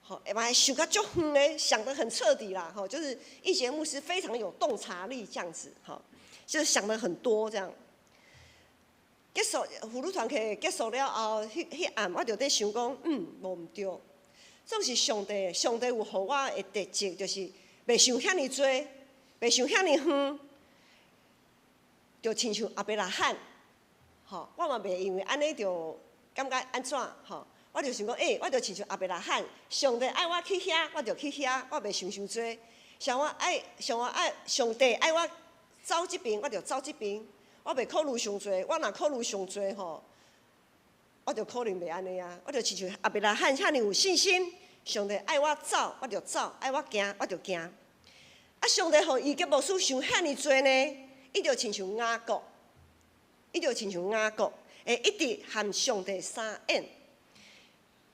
吼，會嘛會想較足遠的，想得很徹底啦，吼，就是義傑牧師非常有洞察力，這樣子，吼，就是想得很多這樣。結束婦女團契結束了後，彼暗我就佇想講，無毋對，總是上帝，上帝有予我的特質，就是袂想遐爾濟，袂想遐爾遠，就親像亞伯拉罕，吼，我嘛袂因為按呢就感覺按怎，吼，我就想講，欸，我就親像亞伯拉罕，上帝愛我去遐，我就去遐，我袂想傷濟。上帝愛我走這邊，我就走這邊。我袂考慮傷濟，我若考慮傷濟吼，我就可能袂按呢啊。我就親像亞伯拉罕遐爾有信心，上帝愛我走，我就走；愛我行，我就行。啊，上帝予義傑牧師想遐爾濟呢，伊就親像雅各，會一直和上帝相應。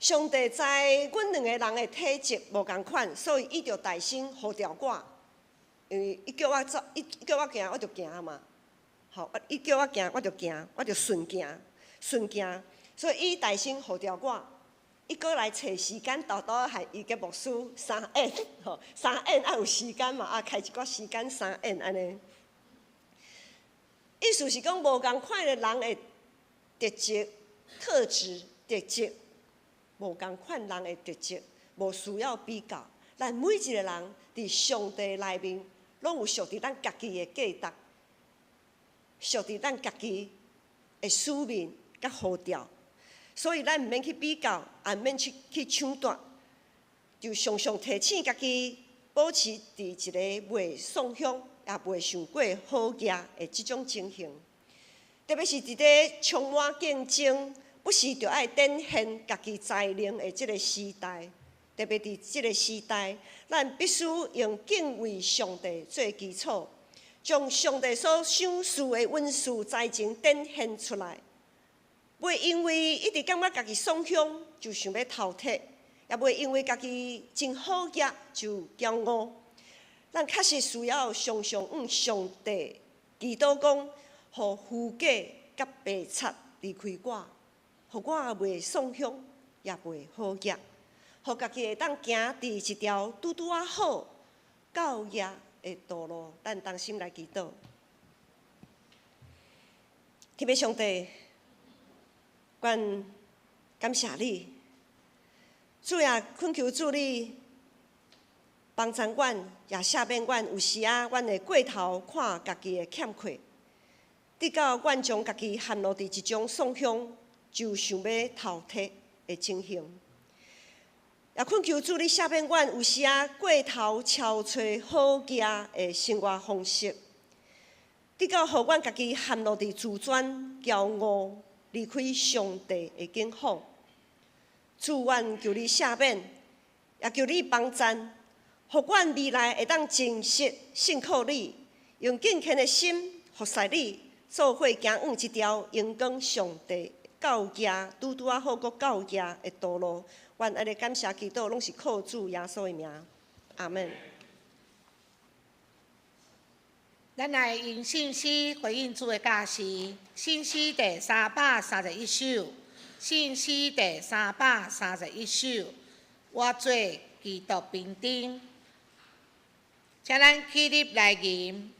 上帝知阮兩個人的體質無仝款，所以伊就大聲呼召我，因為伊叫我走，伊叫我行，我就行嘛。吼，伊叫我行，我就行，我就順行，順行。所以伊大聲呼召我，伊閣來揣時間，沓沓和義傑牧師相應，吼，相應愛有時間嘛，啊，開一寡時間相應按呢。意思是講，無仝款的人的特質、特質、特質，無仝款人的特質，無需要比較。咱每一個人佇上帝內面，攏有屬佇咱家己的價值。屬佇咱家己的使命佮呼召，所以咱毋免去比較，也毋免去搶奪，就常常提醒家己，保持佇一個袂喪向，也袂傷過好額的這種情形。特別是佇咧充滿競爭，不時著愛展現家己才能的這個時代，特別佇這個時代，咱必須用敬畏上帝做基礎。將上帝所賞賜的恩賜才情展現出來，袂因為一直感覺家己喪向就想欲偷摕，也袂因為家己真好額就驕傲。咱確實需要常常向上帝祈禱講，予虛假佮白賊離開我，予我袂喪向，也袂好額，予家己會當行佇一條拄拄仔好夠額的道路。咱同心來祈禱。天父上帝，阮感謝你，主啊，懇求主你幫助阮，也赦免阮。有時仔，阮會過頭看家己的欠缺，直到阮將家己陷落佇一種喪鄉，就想欲頭脫的情形。也懇求主你赦免阮有時仔過頭超揣好額的生活方式，直到予阮家己陷落佇自尊、驕傲，離開上帝的境況。主，阮求你赦免，也求你幫贊，予阮未來會當真實信靠你，用敬虔的心服侍你，做伙行往這條榮光上帝教義，拄拄仔好閣教義的道路。阮按呢感謝祈禱，攏是靠主耶穌的名，阿們。咱來用信詩回應主的教示，信詩第331首，信詩第331首，我做基督兵丁，請咱起立來吟。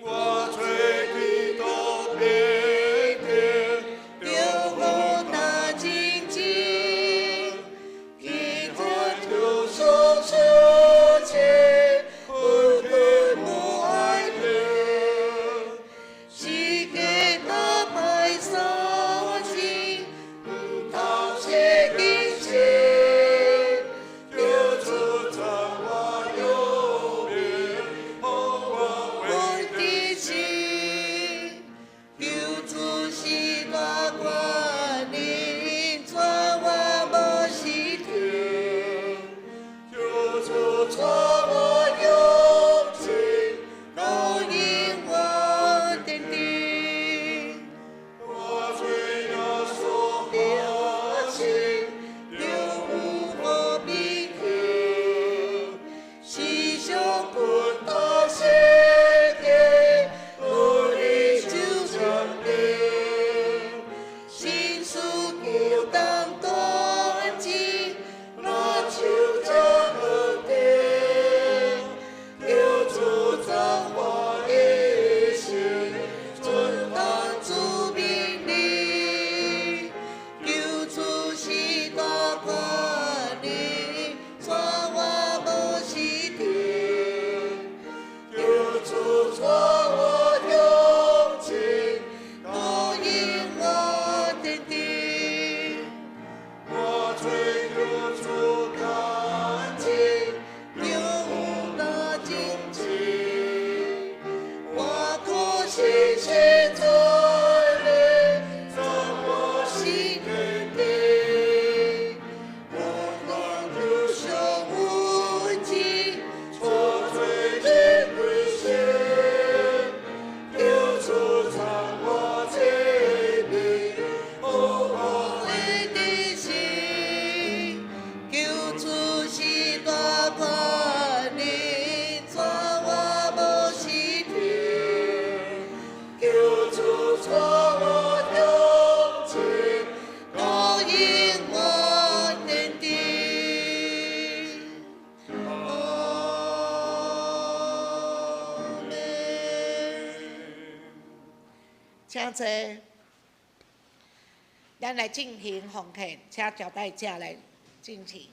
我做基督兵丁，着好打戰爭，基督求所所切，不得無愛怜，是基督歹所指，毋通切近前。求主掌我右邊，予我稳稳伫心，求主是大權能，带我無失停。求主帶我向前，高引我堅定。我做耶穌着親，着有好兵器，時常軍刀世界，努力就將兵，心思求當斷志，那手才好定。求主掌我一生，遵當主命令，求主是大權能，帶我無失停。求主帶我向前，高引我堅定。我追求主感情，着有大精進，我可實實在在，掌我心心堅堅定。定。我當求上有志，错罪的归心，求主掌我这命，予我我的心，求主是大權能，帶我無失停。求主帶我向前，高引我堅定。阿們。請坐。咱來進行奉獻，請招待者來進行。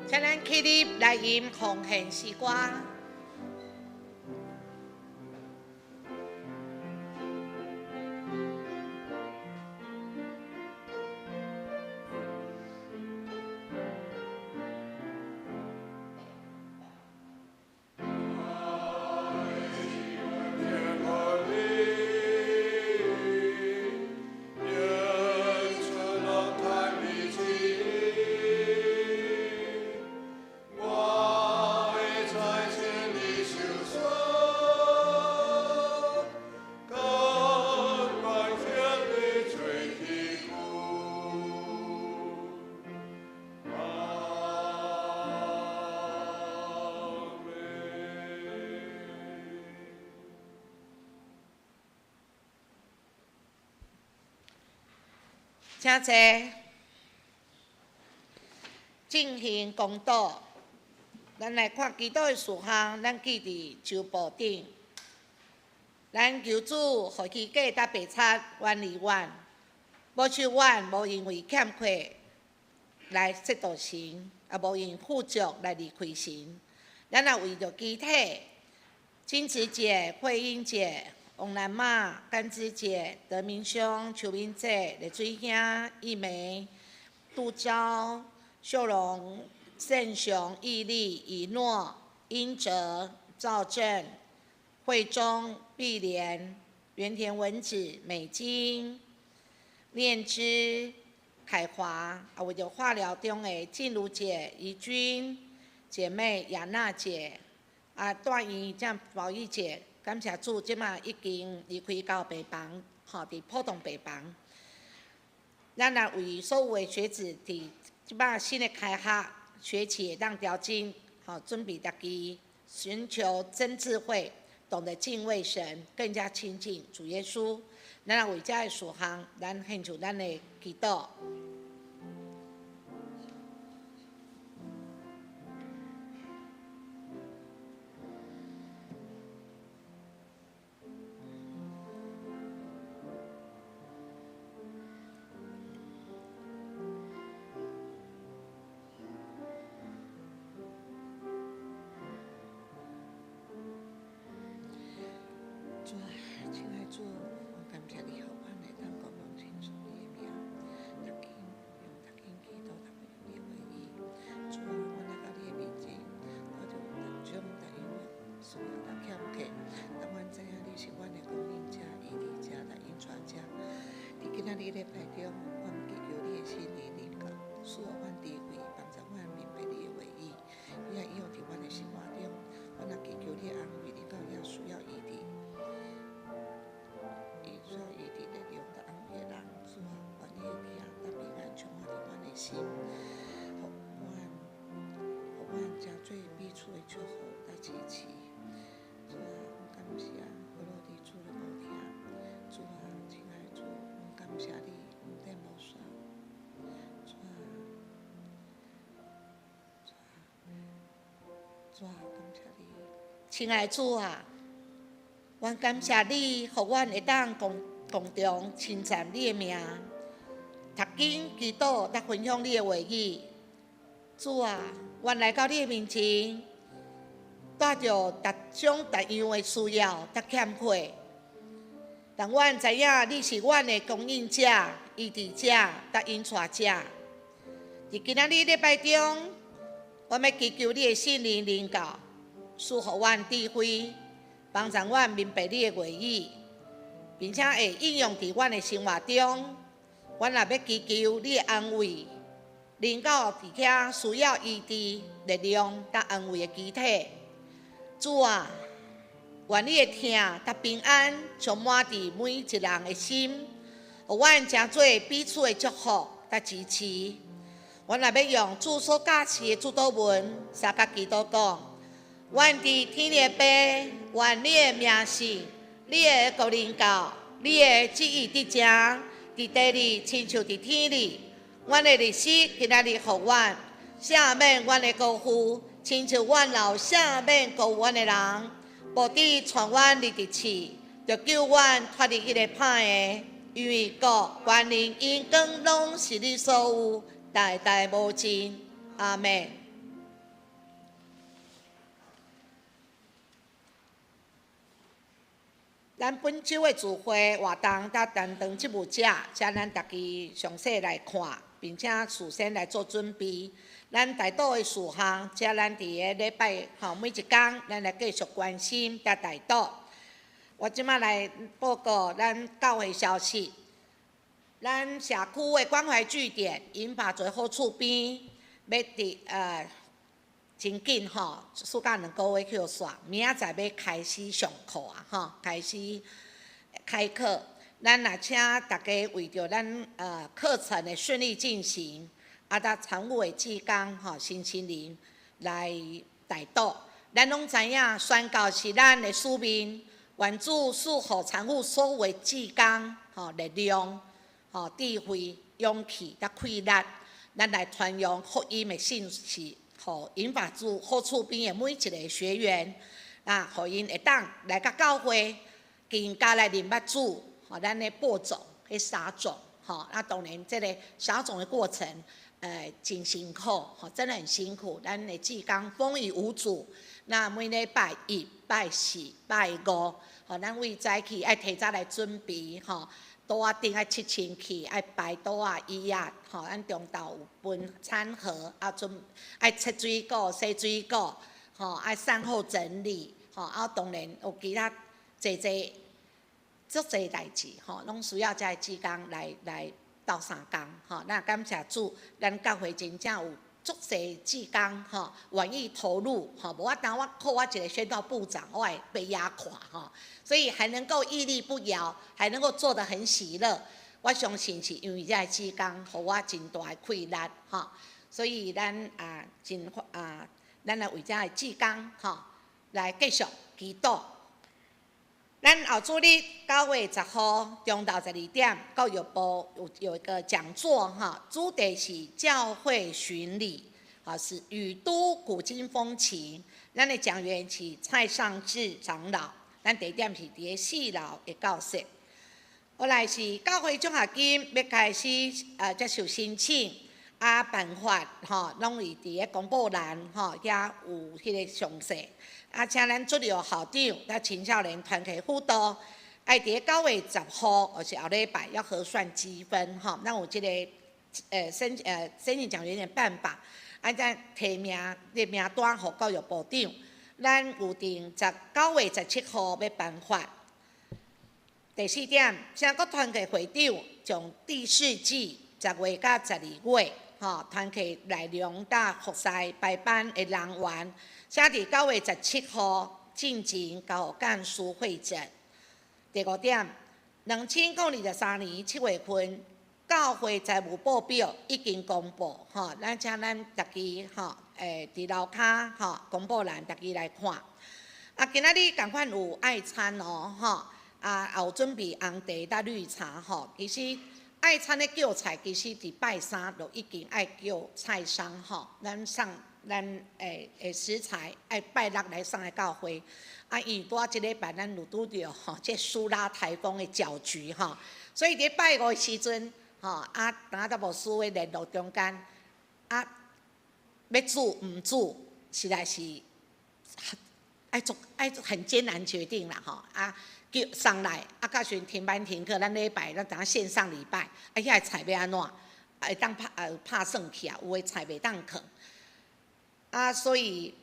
請咱起立來吟奉獻詩歌。請坐。進行公禱，咱來看祈禱的事項，咱記佇周報頂。咱求主予起價佮白賊遠離阮，保守阮無因為欠缺來嫉妒神，也無因富足來離開神。咱也為著肢體，金子姐、慧英姐、王蘭媽、甘芝姐、德明兄、邱明姐、麗水兄、一梅、杜昭、秀榮、盛雄、毅力、以諾、英哲、趙正、慧中、碧蓮、原田文子、美金、念之、凱華，啊，為著化療中的靜茹姐、怡君姐妹、雅娜姐，啊，住院這寶玉姐，感謝主，這馬已經離開到病房，吼，佇普通病房。咱也為所有的學子佇這擺新的開學學期會當調整，吼，準備家己，尋求真智慧，懂得敬畏神，更加親近主耶穌。咱也為這个事項，咱獻上咱的祈禱。主啊，親愛主，我感謝你，予阮會當共同稱頌你的名，讀經用讀經祈禱，讀分享你的話語。主啊，阮來到你的面前，帶著各種各樣的需要佮欠缺，但阮知影你是阮的供應者、醫治者、佮引帶者。佇今仔日禮拜中，阮祈求你的聖靈臨到，賜予阮智慧，幫助阮明白你的話語，伊也應用佇阮的生活中。阮也祈求你的安慰臨到遐需要醫治。伊需要醫治力量佮安慰的人，主啊，願你的疼佮平安充滿佇阮的心，予阮，予阮成做彼此的祝福佮支持。主啊，阮感謝，無論佇主你無疼。主啊，親愛的主，阮感謝你，恩典無煞。主啊，主啊，主啊，感謝你。親愛的主啊！阮感謝你，予阮會當共共同稱讚你的名，讀經祈禱，佮分享你的話語。主啊，阮來到你的面前，帶著各種各樣的需要佮欠缺，但阮知影你是阮的供應者、醫治者、佮引帶者。佇今仔日禮拜中，阮欲祈求你的聖靈臨到，賜予阮智慧。幫助阮明白你的話語，並且會應用佇阮的生活中。阮也欲祈求你的安慰，臨到佇遐需要醫治、力量佮安慰的肢體。主啊，願你的疼佮平安充滿佇每一人的心，予阮成做彼此的祝福佮支持。阮也欲用主所教示的主禱文，相佮祈禱講。願佇天的父，願你的名聖，你的國臨到，你的旨意得成，佇地裡親像佇天裡。阮的日食今仔日予阮，赦免阮的過犯，親像阮也有赦免過犯阮的人。無致帶阮入佇試，著救阮脫離彼個歹的。因為國、權能、榮光攏是你所有，代代無盡。阿們。咱本週的聚會活動佮擔當職務者，請咱逐家詳細來看，並且事先來做準備。咱代禱的事項，請咱佇个禮拜吼每一工，咱來繼續關心佮代禱。我這馬來報告咱教會消息。咱社區的關懷據點，銀髮族好厝邊，欲佇真緊吼，暑假兩個月去予煞，明仔載欲開始上課啊吼，開始開課。咱也請大家為著咱課程的順利進行，啊，佮參與的志工吼，身心靈來代禱。咱攏知影宣教是咱的使命，願主賜予參與所有的志工吼力量、吼智慧，勇氣佮氣力，咱來傳揚福音的信息，予銀髮族好厝邊的每一个學員，啊，予𪜶會當來佮教會，更加來認捌主，予咱咧播種、去撒種，吼，啊，當然這个撒種的過程，真辛苦，吼，真的很辛苦。咱的志工風雨無阻，那每禮拜一、拜四、拜五，吼，咱為早起愛提早來準備，吼，桌仔頂愛拭清氣，愛擺桌仔椅仔，吼，咱中晝有分餐盒，啊準愛切水果、洗水果，吼，愛善後整理，吼，啊當然有其他濟濟足濟代誌，吼，攏需要這个志工來鬥相共，吼，咱感謝主，咱教會真正有足濟志工，吼，願意投入，吼，無法當我靠我一个宣道部長，我會被壓垮，吼，所以還能夠屹立不搖，還能夠做得很喜樂，我相信是因為這个志工，予我真大的氣力，吼，所以咱啊真啊，咱來為這个志工，吼，來繼續祈禱。咱後主日9月10號中晝12點，教育部有一個講座哈，主題是教會巡禮，啊是宇都古今風情。咱的講員是蔡尚志長老，咱地點是佇四樓的教室。後來是教會獎學金欲開始接受申請，啊辦法吼，攏會佇咧公布欄吼遐有彼个詳細。啊，請咱主任校長佮青少年團體輔導，愛佇咧9月10號，就是後禮拜要核算積分吼。咱有這个申請獎學金的辦法，啊，再提名的名單予教育部長。咱有定9月17號欲頒發。第四點，請各團體會長將第四季10月佮12月，吼，團契內容佮服侍排班的人員，請佇9月17號進前交予幹事彙整。第五點，2023年7月份教會財務報表已經公布，吼，咱請咱逐家吼，佇樓跤吼公布欄，逐家來看。啊，今仔日仝款有愛餐哦，吼，啊，也有準備紅茶佮綠茶吼。其實愛餐的叫菜，其實佇拜三就已經愛叫菜商吼，咱送咱的食材愛拜六來送來教會。啊，因為拄仔這禮拜咱有拄著吼，這蘇拉颱風的攪局吼，所以佇拜五的時陣吼，啊，當仔牧師的聯絡中間，啊，欲煮毋煮，實在是愛做愛做很艱難決定啦吼，啊，叫送來，啊，到時陣停班停課，咱禮拜咱當線上禮拜，啊，遐个菜欲按怎？會當拍算起啊，有的菜袂當囥，啊，所以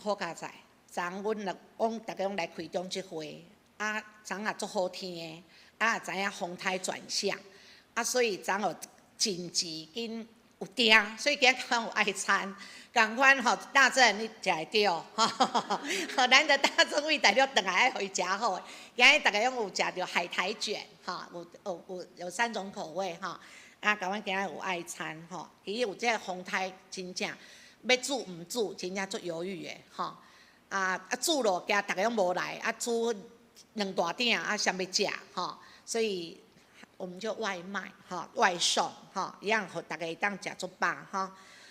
好佳哉，昨阮來講，逐家攏來開中集會，啊，昨也足好天的，啊，也知影風颱轉向，啊，所以昨有緊急緊有訂，所以今仔有愛餐，仝款吼，大正你食會著，吼，難得大正為大陸轉來愛予伊食好，今日逐家攏有食著海苔捲，吼，有三種口味吼，啊，仝款今仔有愛餐吼，其實有這个風颱真正欲煮毋煮，真正足猶豫的吼，啊煮落驚逐家攏無來，啊煮兩大鼎啊，啥欲食吼，所以我們就外賣吼，外送吼，一樣予逐家會當食足飽吼。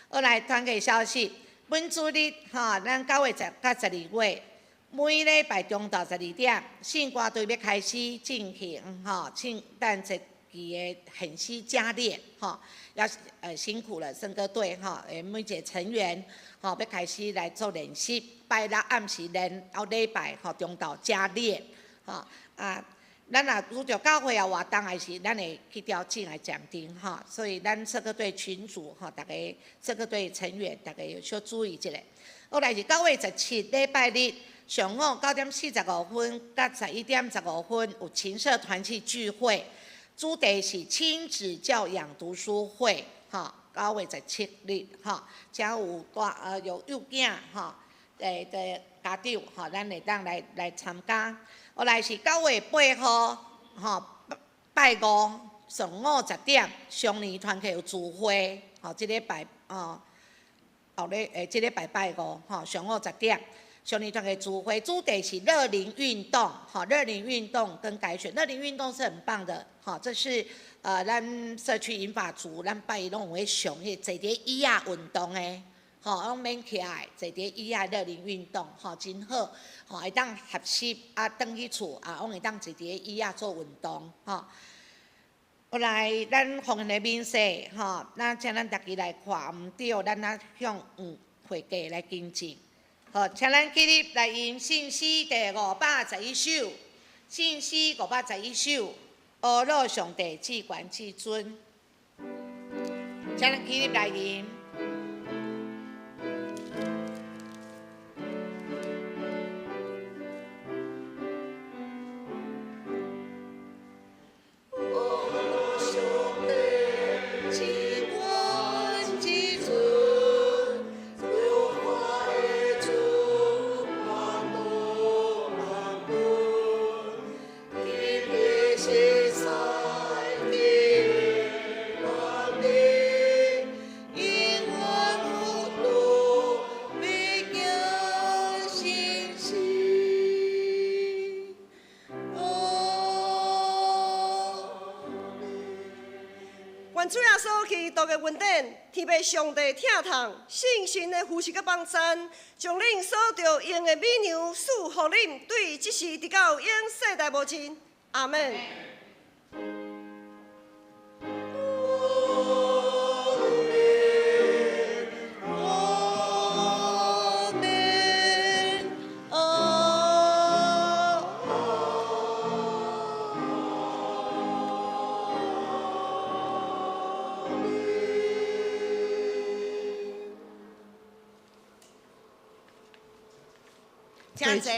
後來團契消息，本主日吼，咱9月10佮12月，每禮拜中晝12點，聖歌隊欲開始進行吼聖誕節期的練習加練吼，要辛苦了聖歌隊吼，每一个成員吼欲開始來做練習，拜六暗時練，後禮拜吼中晝加練吼啊。咱若拄著教會有活動，還是咱會去調整來暫停吼，所以咱聖歌隊群組吼，逐家聖歌隊成員，逐家小注意一下。後來是9月17禮拜日上午9點45佮11點15有琴社團契聚會，主題是親子教養讀書會，吼，9月17日吼，請有大有幼囝吼的家長吼，咱會當來參加。後來是9月8號，吼，拜五上午10點，雙年團契有聚會，吼，這禮拜哦，後禮這禮拜拜五，吼，上午十點，少年团的聚会主题是乐龄运动，吼，乐龄运动跟改选，乐龄运动是很棒的，吼，这是咱社区银发族，咱拜一拢有咧上彼坐伫椅仔运动的，吼，拢免徛的，坐伫椅仔乐龄运动，吼，真好，吼，会当学习啊，转去厝啊，拢会当坐伫椅仔做运动，吼。后来咱奉献的明细，吼，咱请咱逐家来看，毋对，咱啊向会计来更正。好，请咱起立来吟圣诗第511首，圣诗511首，阿罗上帝至悬至尊。请咱起立来吟。愿主耶稣基督的恩典、天父上帝疼痛、圣神的扶持佮帮赞，将恁所著用的美粮赐予恁，对这时直到永世代无尽。阿们。请坐。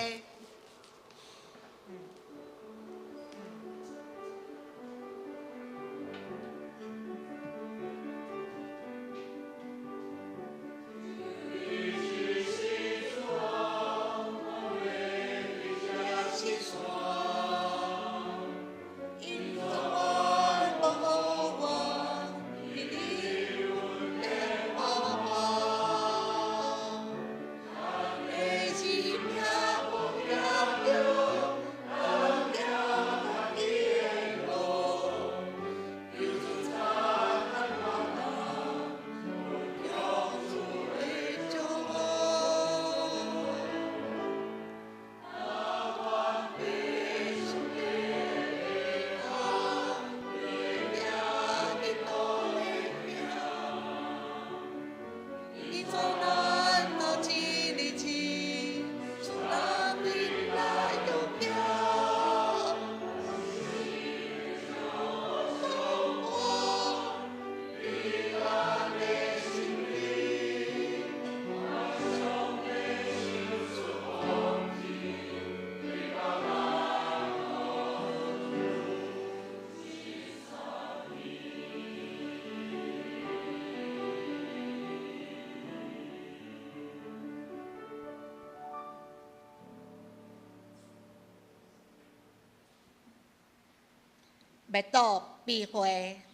默祷闭会。